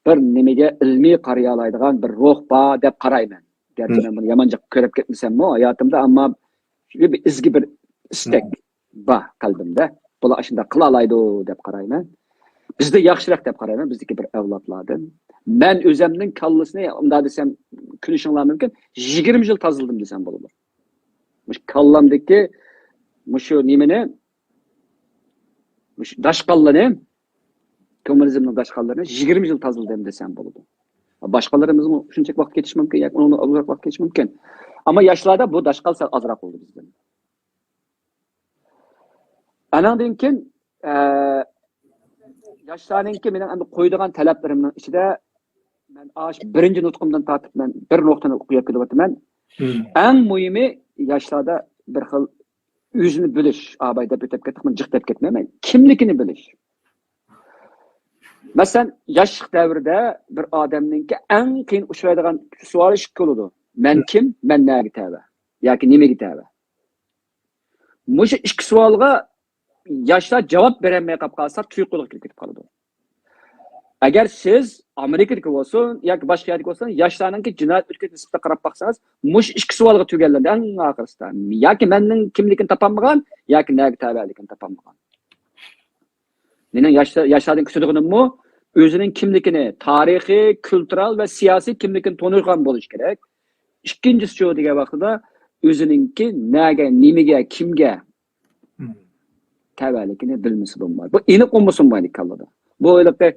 بىر نېمىگە ئىلمىي قارىيالايدىغان بىر روھ بار دەپ قارايمەن. گەرچە مەن بۇنى يامان جىق كۆرۈپ كەتمىسەممۇ ھاياتىمدا، ئەمما شۇ بىر ئىزگى بىر ئىستەك بار قەلبىمدە. بۇلار ئاشۇنداق قىلالايدۇ دەپ قارايمەن. بىزدە ياخشىراق دەپ قارايمەن، بىزدىكى بىر ئەۋلادلاردىن. مەن ئۆزەمنىڭ كاللىسىنى، ئۇنداق دېسەم، كۈلۈشۈڭلار مۇمكىن، يىگىرمە يىل تازىلىدىم دېسەم بولىدۇ. مۇشۇ كاللامدىكى مۇشۇ نېمىنى، مۇشۇ داشقاللىنى، كوممۇنىزمنىڭ داشقاللىرىنى يىگىرمە يىل تازىلىدىم دېسەم بولىدۇ. باشقىلىرىمىزمۇ شۇنچىلىك ۋاقىت كېتىشى مۇمكىن ياكى ئۇنىڭدىن ئازراق ۋاقىت كېتىشى مۇمكىن. ئەمما ياشلاردا بۇ داشقال سەل ئازراق بولدى بىزدىن. ئانىڭدىن كېيىن، ئە، ياشلارنىڭكى مېنىڭ ئەمدى قويىدىغان تەلەپلىرىمنىڭ ئىچىدە، مەن ئاشۇ بىرىنچى نۇتقۇمدىن تارتىپ مەن بىر نۇقتىنى ئوقۇپ كېلىۋاتىمەن. ئەڭ مۇھىمى، ياشلاردا بىر خىل ئۆزىنى بىلىش، ئاباي دەپ ئۆتۈپ كەتتۇق، مەن جىق دەپ كەتمەيمەن. كىملىكىنى بىلىش. مەسىلەن، ياشلىق دەۋرىدە بىر ئادەمنىڭكى ئەڭ قىيىن ئۇچرايدىغان سوئالى ئىككى بولىدۇ. مەن كىم؟ مەن نەگە تەۋە؟ ياكى نېمىگە تەۋە؟ مۇشۇ ئىككى سوئالغا ياشلار جاۋاب بېرەلمەي قاپ قالسا، تۇيۇقسىزلا كېلىپ كېتىپ قالىدۇ. ئەگەر سىز ئامېرىكىدىكى بولسۇن ياكى باشقا يەردىكى بولسۇن، ياشلارنىڭكى جىنايەت ئۆتكەزگەن نىسبىتىدە قاراپ باقسىڭىز، مۇشۇ ئىككى سوئالغا تۈگەللەندى ئەڭ ئاخىرسىدا. ياكى مەننىڭ كىملىكىنى تاپالمىغان، ياكى نەگە تەۋەلىكىنى تاپالمىغان. مېنىڭ ياشلار، ياشلاردىن كۈتىدىغىنىممۇ ئۆزىنىڭ كىملىكىنى، تارىخىي، كۈلتۈرەل ۋە سىياسىي كىملىكىنى تونۇيدىغان بولۇشى كېرەك. ئىككىنچىسىچۇ دېگەن ۋاقتىدا ئۆزىنىڭكى نەگە، نېمىگە، كىمگە تەۋەلىكىنى بىلمىسە بولمايدۇ. بۇ ئېنىق بولمىسا بولمايدۇ كاللىدا. بۇ ھېلىقى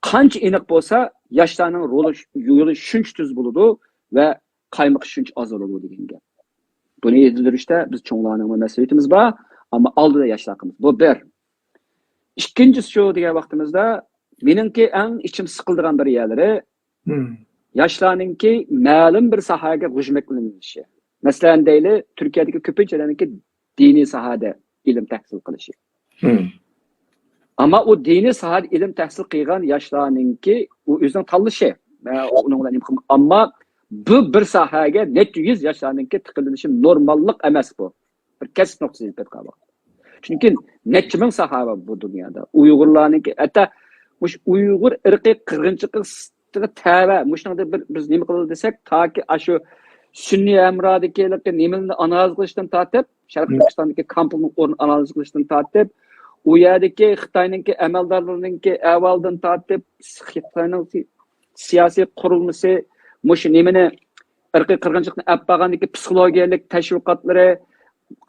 قانچە ئېنىق بولسا، ياشلارنىڭ رولى، يولى شۇنچە تېز بولىدۇ ۋە قايمىقى شۇنچە ئاز بولىدۇ دېگەن گەپ. بۇنى يېتىلدۈرۈشتە بىز چوڭلارنىڭمۇ مەسئۇلىيىتىمىز بار، ئەمما ئالدىدا ياشلار قىلىمىز. بۇ بىر. ئىككىنچىسىچۇ دېگەن ۋاقتىمىزدا، مېنىڭكى ئەڭ ئىچىم سىقىلىدىغان بىر يەرلىرى، ياشلارنىڭكى مەلۇم بىر ساھەگە غۇژمەكلىنىشى. مەسىلەن، دەيلى، تۈركىيەدىكى كۆپىنچە ئادەمنىڭكى دىنىي ساھەدە ئىلىم تەھسىل قىلىشى. ئەمما ئۇ دىنىي ساھەدە ئىلىم تەھسىل قىلغان ياشلارنىڭكى ئۇ ئۆزىنىڭ تاللىشى. مەن ئۇنىڭ بىلەن نېمە قىلىمەن؟ ئەمما بۇ بىر ساھەگە نەچچە يۈز ياشلارنىڭكى تىقىلىشى نورماللىق ئەمەس بۇ. بىر كەسىپ نۇقتىسى ئېلىپ ئېيتقان ۋاقىتتا. چۈنكى نەچچە مىڭ ساھابە بۇ دۇنيادا. ئۇيغۇرلارنىڭكى، ھەتتا مۇشۇ ئۇيغۇر ئىرقىي قىرغىنچىلىقىغا تەۋە، مۇشۇنىڭدا بىر، بىز نېمە قىلىدۇ دېسەك، تاكى ئاشۇ سۈنئىي ھەمراھدىكى نېمىنى ئانالىز قىلىشتىن تارتىپ، شەرقىي تۈركىستاندىكى كامپنىڭ ئورنىنى ئانالىز قىلىشتىن تارتىپ، ئۇ يەردىكى خىتاينىڭكى ئەمەلدارلىرىنىڭكى ئەھۋالىدىن تارتىپ، خىتاينىڭ سىياسىي قۇرۇلمىسى، مۇشۇ نېمىنى، ئىرقىي قىرغىنچىلىقنى ئەپ بارغاندىكى پسىخولوگىيەلىك تەشۋىقاتلىرى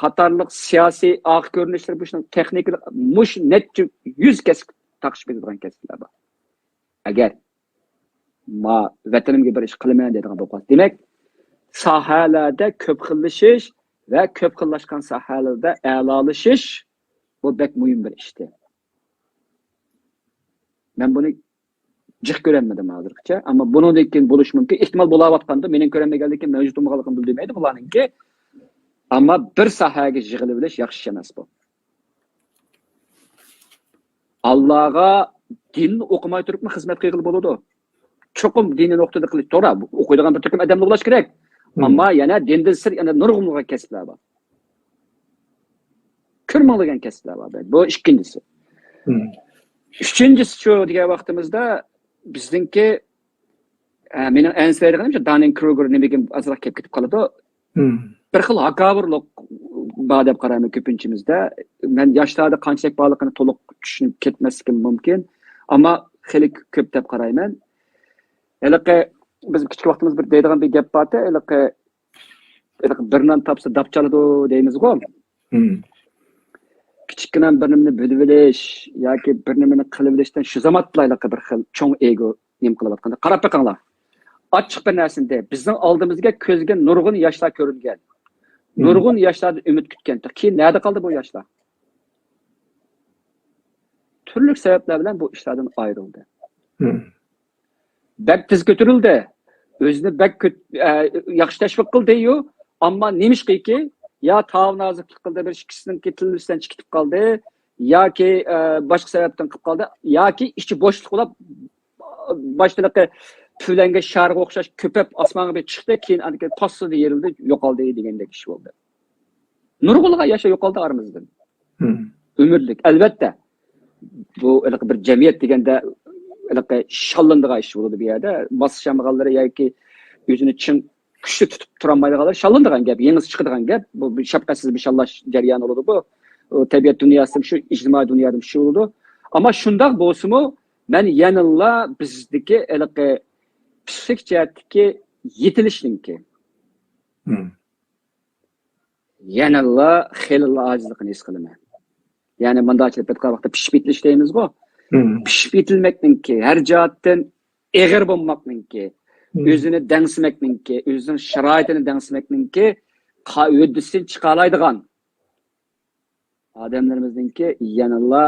قاتارلىق سىياسىي ئارقا كۆرۈنۈشلىرى، مۇشۇنىڭ تېخنىكىلىق، مۇشۇ نەچچە يۈز كەسىپ تاقىشىپ كېتىدىغان كەسىپلەر بار. ئەگەر ما ۋەتىنىمگە بىر ئىش قىلىمەن دەيدىغان بولۇپ قالسا، دېمەك، ساھەلەردە كۆپ خىللىشىش ۋە كۆپ خىللاشقان ساھەلەردە ئەلالىشىش، بۇ بەك مۇھىم بىر ئىشتى. مەن بۇنى جىق كۆرەلمىدىم ھازىرغىچە. ئەمما بۇنىڭدىن كېيىن بولۇشى مۇمكىن. ئېھتىمال بولاۋاتقاندۇ، مېنىڭ كۆرەلمىگەنلىكىم مەۋجۇت بولمىغانلىقىنى بىلدۈرمەيدۇ بۇلارنىڭكى. ئەمما بىر ساھەگە يىغىلىۋېلىش ياخشى ئىش ئەمەس بۇ. ئاللاغا دىننى ئوقۇماي تۇرۇپمۇ خىزمەت قىلغىلى بولىدۇ. چوقۇم دىنىي نۇقتىدا قىلىش توغرا. ئوقۇيدىغان بىر تۈركۈم ئادەملەر بولۇش كېرەك. ئەمما يەنە دىندىن سىرت يەنە نۇرغۇنلىغان كەسىپلەر بار. كۆرمەڭلىگەن كەسىپلەر بار. بۇ ئىككىنچىسى. ئۈچىنچىسى شۇ دېگەن ۋاقتىمىزدا بىزنىڭكى، ئە، مېنىڭ ئەنسىرەيدىغىنىم شۇ داننىڭ كروگر نېمىگە ئازراق كەپ كېتىپ قالىدۇ. بىر خىل ھاكاۋۇرلۇق بار دەپ قارايمەن كۆپىنچىمىزدە. مەن ياشلاردا قانچىلىك بارلىقىنى تولۇق چۈشىنىپ كەتمەسلىكىم مۇمكىن. ئەمما خېلى كۆپ دەپ قارايمەن. ھېلىقى بىز كىچىك ۋاقتىمىز بىر دەيدىغان بىر گەپ بارتى، ھېلىقى، ھېلىقى بىر نان تاپسا داپ چالىدۇ دەيمىزغۇ. كىچىككىنە بىر نېمىنى بىلىۋېلىش ياكى بىر نېمىنى قىلىۋېلىشتىن شۇ زامانلا ھېلىقى بىر خىل چوڭ ئېگو نېمە قىلىۋاتقاندا. قاراپ بېقىڭلار. ئاچچىق بىر نەرسىنى دەي. بىزنىڭ ئالدىمىزغا كۆزگە نۇرغۇن ياشلار كۆرۈنگەن. نۇرغۇن ياشلاردىن ئۈمىد كۈتكەن. كېيىن نەدە قالدى بۇ ياشلار؟ تۈرلۈك سەۋەبلەر بىلەن بۇ ئىشلاردىن ئايرىلدى. بەك تېز كۆتۈرۈلدى. ئۆزىنى بەك كۆت-، ئە، ياخشى تەشۋىق قىلدى-يۇ. ئەمما نېمىشقىكى، يا تاۋۇ نازۇكلۇق قىلدى، بىر ئىككىسىنىڭكى تىلى بىلسەن چىقىپ قالدى، ياكى، ئە، باشقا سەۋەبتىن قىلىپ قالدى، ياكى ئىچى بوشلۇق بولاپ، باشتىلىقى پۈۋلەنگەن شارغا ئوخشاش كۆپەپ ئاسمانغا بىر چىقتى، كېيىن ئاندىن كېيىن پاسسىدە يېرىلدى، يوقالدى دېگەندەك ئىش بولدى. نۇرغۇنلىغان ياشلار يوقالدى ئارىمىزدىن. ئۆمۈرلۈك. ئەلۋەتتە، بۇ ھېلىقى بىر جەمئىيەت دېگەندە ھېلىقى شاللىنىدىغان ئىش بولىدۇ بۇ يەردە. ماسلىشالمىغانلىرى ياكى ئۆزىنى چىڭ كۈچلۈك تۇتۇپ تۇرالمايدىغانلار شاللىنىدىغان گەپ، يېڭىسى چىقىدىغان گەپ. بۇ بىر شەپقەتسىز بىر شاللاش جەريانى بولىدۇ بۇ. ئۇ تەبىئەت دۇنياسىدىمۇ شۇ، ئىجتىمائىي دۇنيادىمۇ شۇ بولىدۇ. ئەمما شۇنداق بولسىمۇ، مەن يەنىلا بىزدىكى ھېلىقى پسىخىك جەھەتتىكى يېتىلىشنىڭكى يەنىلا خېلىلا ئاجىزلىقىنى ھېس قىلىمەن. يەنى مۇنداقچە دەپ ئېيتقان ۋاقىتتا پىشىپ يېتىلىش دەيمىزغۇ. پىشىپ يېتىلمەكنىڭكى، ھەر جەھەتتىن ئېغىر بولماقنىڭكى، ئۆزىنى دەڭسىمەكنىڭكى، ئۆزىنىڭ شارائىتىنى دەڭسىمەكنىڭكى ھۆددىسىدىن چىقالايدىغان ئادەملىرىمىزنىڭكى يەنىلا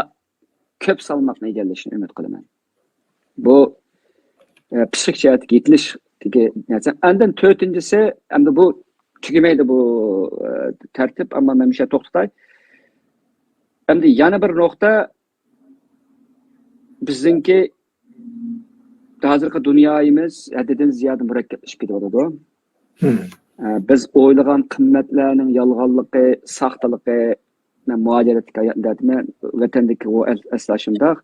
كۆپ سالماقنى ئىگىلىشىنى ئۈمىد قىلىمەن. بۇ، ئە، پسىخىك جەھەتتىكى يېتىلىشتىكى نەرسە. ئاندىن تۆتىنچىسى، ئەمدى بۇ تۈگىمەيدۇ بۇ، ئە، تەرتىپ، ئەمما مەن مۇشۇ يەردە توختىتاي. ئەمدى يەنە بىر نۇقتا، بىزنىڭكى ھازىرقى دۇنيايىمىز ھەددىدىن زىيادە مۇرەككەپلىشىپ كېتىۋاتىدۇ. ئە، بىز ئويلىغان قىممەتلەرنىڭ يالغانلىقى، ساختىلىقى، مەن مۇھاجىرەتتىكى ھاياتنى دەيمەن، ۋەتەندىكى ئۇ ئەس-، ئەسلا شۇنداق.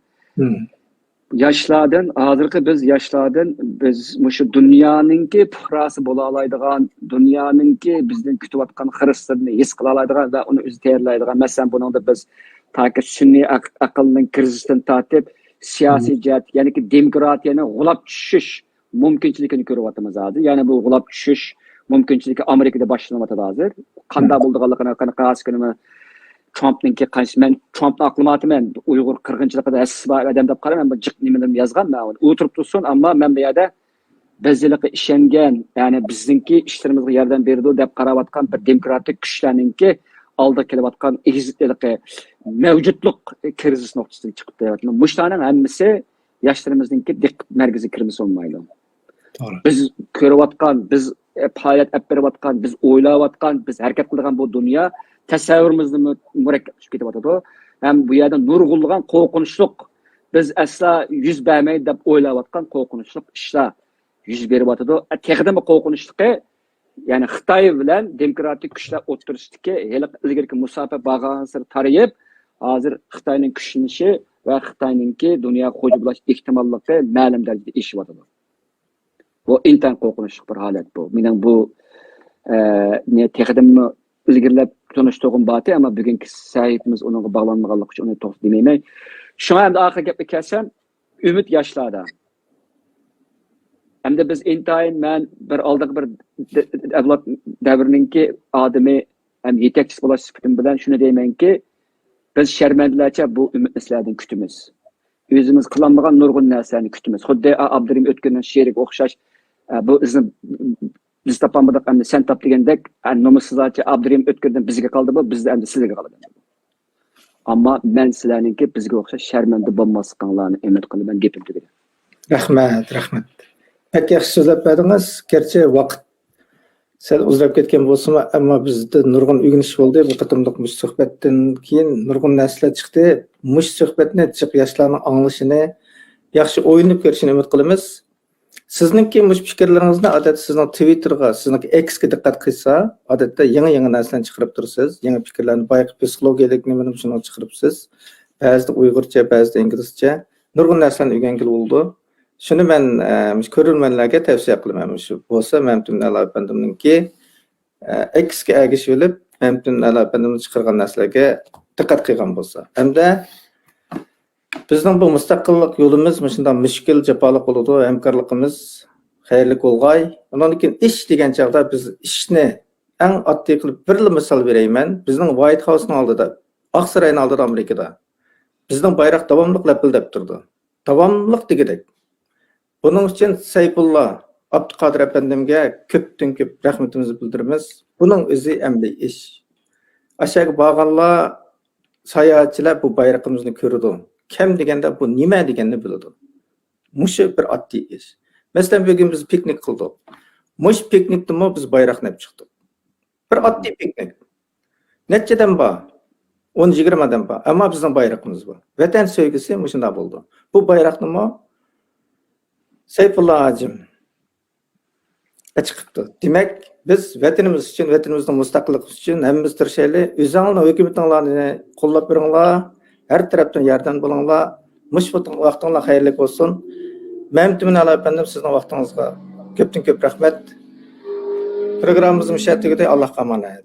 ياشلاردىن، ھازىرقى بىز ياشلاردىن، بىز مۇشۇ دۇنيانىڭكى پۇقراسى بولالايدىغان، دۇنيانىڭكى بىزدىن كۈتۈۋاتقان خىرىسلىرىنى ھېس قىلالايدىغان ۋە ئۇنى ئۆزى تەييارلايدىغان. مەسىلەن، بۇنىڭدا بىز تاكى سۈنئىي ئەق-، ئەقىلنىڭ كىرىزىستىن تارتىپ، سىياسىي جەھەت، يەنىكى دېموكراتىيەنىڭ غۇلاپ چۈشۈش مۇمكىنچىلىكىنى كۆرۈۋاتىمىز ھازىر. يەنى بۇ غۇلاپ چۈشۈش مۇمكىنچىلىكى ئامېرىكىدا باشلىنىۋاتىدۇ ھازىر. قانداق بولىدىغانلىقىنى قاراپ قارىسا كۈنىمۇ ترامپنىڭكى قانچە، مەن ترامپنى ئاقلىمايۋاتىمەن، ئۇيغۇر قىرغىنچىلىقىدا ھەسسىسى بار ئادەم دەپ قارايمەن، بۇ جىق نېمىلىرىنى يازغان مەن ئۇنى. ئۇ تۇرۇپ تۇرسۇن، ئەمما مەن بۇ يەردە بىز ھېلىقى ئىشەنگەن، يەنى بىزنىڭكى ئىشلىرىمىزغا ياردەم بېرىدۇ دەپ قاراۋاتقان بىر دېموكراتىك كۈچلەرنىڭكى ئالدىغا كېلىۋاتقان ئېگىز-، ھېلىقى مەۋجۇتلۇق كىرىزىس نۇقتىسىدىن چىقىپ كېلىۋاتىدۇ. مۇشۇلارنىڭ ھەممىسى ياشلىرىمىزنىڭكى دىققەت مەركىزىگە كىرمىسە بولمايدۇ. توغرا. بىز كۆرۈۋاتقان، بىز، ئە، پائالىيەت ئېلىپ بېرىۋاتقان، بىز ئويلاۋاتقان، بىز ھەرىكەت قىلىدىغان بۇ دۇنيا تەسەۋۋۇرىمىزدىنمۇ مۇرەككەپلىشىپ كېتىۋاتىدۇ. ھەم بۇ يەردە نۇرغۇنلىغان قورقۇنچلۇق، بىز ئەسلا يۈز بەرمەيدۇ دەپ ئويلاۋاتقان قورقۇنچلۇق ئىشلار يۈز بېرىۋاتىدۇ. ئە، تېخىدىنمۇ قورقۇنچلۇقى، يەنى خىتاي بىلەن دېموكراتىك كۈچلەر ئوتتۇرىسىدىكى ھېلىقى ئىلگىرىكى مۇساپە بارغانسېرى تارىيىپ، ھازىر خىتاينىڭ كۈچلىنىشى ۋە خىتاينىڭكى دۇنياغا خوجا بولاش ئېھتىماللىقى مەلۇم دەرىجىدە ئېشىۋاتىدۇ. بۇ ئىنتايىن قورقۇنچلۇق بىر ھالەت بۇ. مېنىڭ بۇ، ئە، نى تېخىدىنمۇ ئىلگىرىلەپ تونۇشتۇرغۇم بارتى، ئەمما بۈگۈنكى سەھىپىمىز ئۇنىڭغا باغلانمىغانلىقى ئۈچۈن ئۇنى توختى دېمەيمەن. شۇڭا ئەمدى ئاخىرى گەپكە كەلسەم، ئۈمىد ياشلاردا. ئەمدى بىز ئىنتايىن، مەن بىر ئالدىنقى بىر د-، ئەۋلاد دەۋرىنىڭكى ئادىمى ھەم يېتەكچىسى بولۇش سۈپىتىم بىلەن شۇنى دەيمەنكى، بىز شەرمەندىلەرچە بۇ ئۈمىدنى سىلەردىن كۈتىمىز. ئۆزىمىز قىلالمىغان نۇرغۇن نەرسىلەرنى كۈتىمىز. خۇددى ئا-، ئابدۇرېھىم ئۆتكۈرنىڭ شېئىرىگە ئوخشاش، ئە، بۇ ئىزنى بىز تاپالمىدۇق، ئەمدى سەن تاپ دېگەندەك، ئە، نومۇسسىزلارچە ئابدۇرېھىم ئۆتكۈردىن بىزگە قالدى بۇ، بىزدە ئەمدى سىلەرگە قالىدۇ. ئەمما مەن سىلەرنىڭكى بىزگە ئوخشاش شەرمەندە بولماسلىقىڭلارنى ئۈمىد قىلىمەن. گېپىم تۈگىدى. رەھمەت، رەھمەت. بەك ياخشى سۆزلەپ بەردىڭىز. گەرچە ۋاقىت سەل ئۇزىراپ كەتكەن بولسىمۇ، ئەمما بىزدە نۇرغۇن ئۆگىنىش بولدى. بۇ قېتىملىق مۇشۇ سۆھبەتتىن كېيىن نۇرغۇن نەرسىلەر چىقتى. مۇشۇ سۆھبەتنى جىق ياشلارنىڭ ئاڭلىشىنى، ياخشى ئويلىنىپ كۆرۈشىنى ئۈمىد قىلىمىز. سىزنىڭكى مۇشۇ پىكىرلىرىڭىزنى ئادەتتە سىزنىڭ تىۋىتتېرغا، سىزنىڭكى ئېكسكە دىققەت قىلسا، ئادەتتە يېڭى-يېڭى نەرسىلەرنى چىقىرىپ تۇرىسىز. يېڭى پىكىرلەرنى، بايىقى پسىخولوگىيەلىك نېمىنى شۇنى چىقىرىپسىز. بەزىدە ئۇيغۇرچە، بەزىدە ئىنگلىزچە. نۇرغۇن نەرسىلەرنى ئۆگەنگىلى بولىدۇ. شۇنى مەن، ئە، مۇشۇ كۆرۈرمەنلەرگە تەۋسىيە قىلىمەن. مۇشۇ بولسا مەمتىمىن ئەلا ئەپەندىمنىڭكى، ئە، ئېكسكە ئەگىشىۋېلىپ، مەمتىمىن ئەلا ئەپەندىمنىڭ چىقارغان نەرسىلەرگە دىققەت قىلغان بولسا. ھەمدە بىزنىڭ بۇ مۇستەقىللىق يولىمىز مۇشۇنداق مۈشكۈل، جاپالىق بولىدۇ، ھەمكارلىقىمىز خەيرلىك بولغاي. ئۇنىڭدىن كېيىن ئىش دېگەن چاغدا بىز ئىشنى ئەڭ ئاددىي قىلىپ بىرلا مىسال بېرەيمەن. بىزنىڭ ۋايت ھاۋسنىڭ ئالدىدا، ئاقساراينىڭ ئالدىدا ئامېرىكىدا بىزنىڭ بايراق داۋاملىق لەپىلدەپ تۇرىدۇ. داۋاملىق دېگۈدەك. بۇنىڭ ئۈچۈن سەيپۇللا ئابدۇقادىر ئەپەندىمگە كۆپتىن كۆپ رەھمىتىمىزنى بىلدۈرىمىز. بۇنىڭ ئۆزى ئەمەلىي ئىش. ئاشۇ يەرگە بارغانلار، ساياھەتچىلەر بۇ بايرىقىمىزنى كۆرىدۇ. كەم دېگەندە بۇ نېمە دېگەننى بىلىدۇ. مۇشۇ بىر ئاددىي ئىش. مەسىلەن، بۈگۈن بىز پىكنىك قىلدۇق. مۇشۇ پىكنىكتىمۇ بىز بايراقنى ئېلىپ چىقتۇق. بىر ئاددىي پىكنىك. نەچچە ئادەم بار؟ ئون، يىگىرمە ئادەم بار. ئەمما بىزنىڭ بايرىقىمىز بار. ۋەتەن سۆيگۈسى مۇشۇنداق بولىدۇ. بۇ بايراقنىمۇ سەيپۇللا ھاجىم ئېچىقىپتۇ. دېمەك، بىز ۋەتىنىمىز ئۈچۈن، ۋەتىنىمىزنىڭ مۇستەقىللىقى ئۈچۈن ھەممىمىز تىرىشايلى. ئۆزۈڭلارنىڭ ھۆكۈمىتىڭلارنى قوللاپ بېرىڭلار. ھەر تەرەپتىن ياردەم بولۇڭلار. مۇشۇ ۋاقتىڭلار خەيرلىك بولسۇن. مەمتىمىن ئەلا ئەپەندىم، سىزنىڭ ۋاقتىڭىزغا كۆپتىن كۆپ رەھمەت. پروگراممىمىز مۇشۇ يەردە تۈگىدى. ئاللاھقا ئامانەت.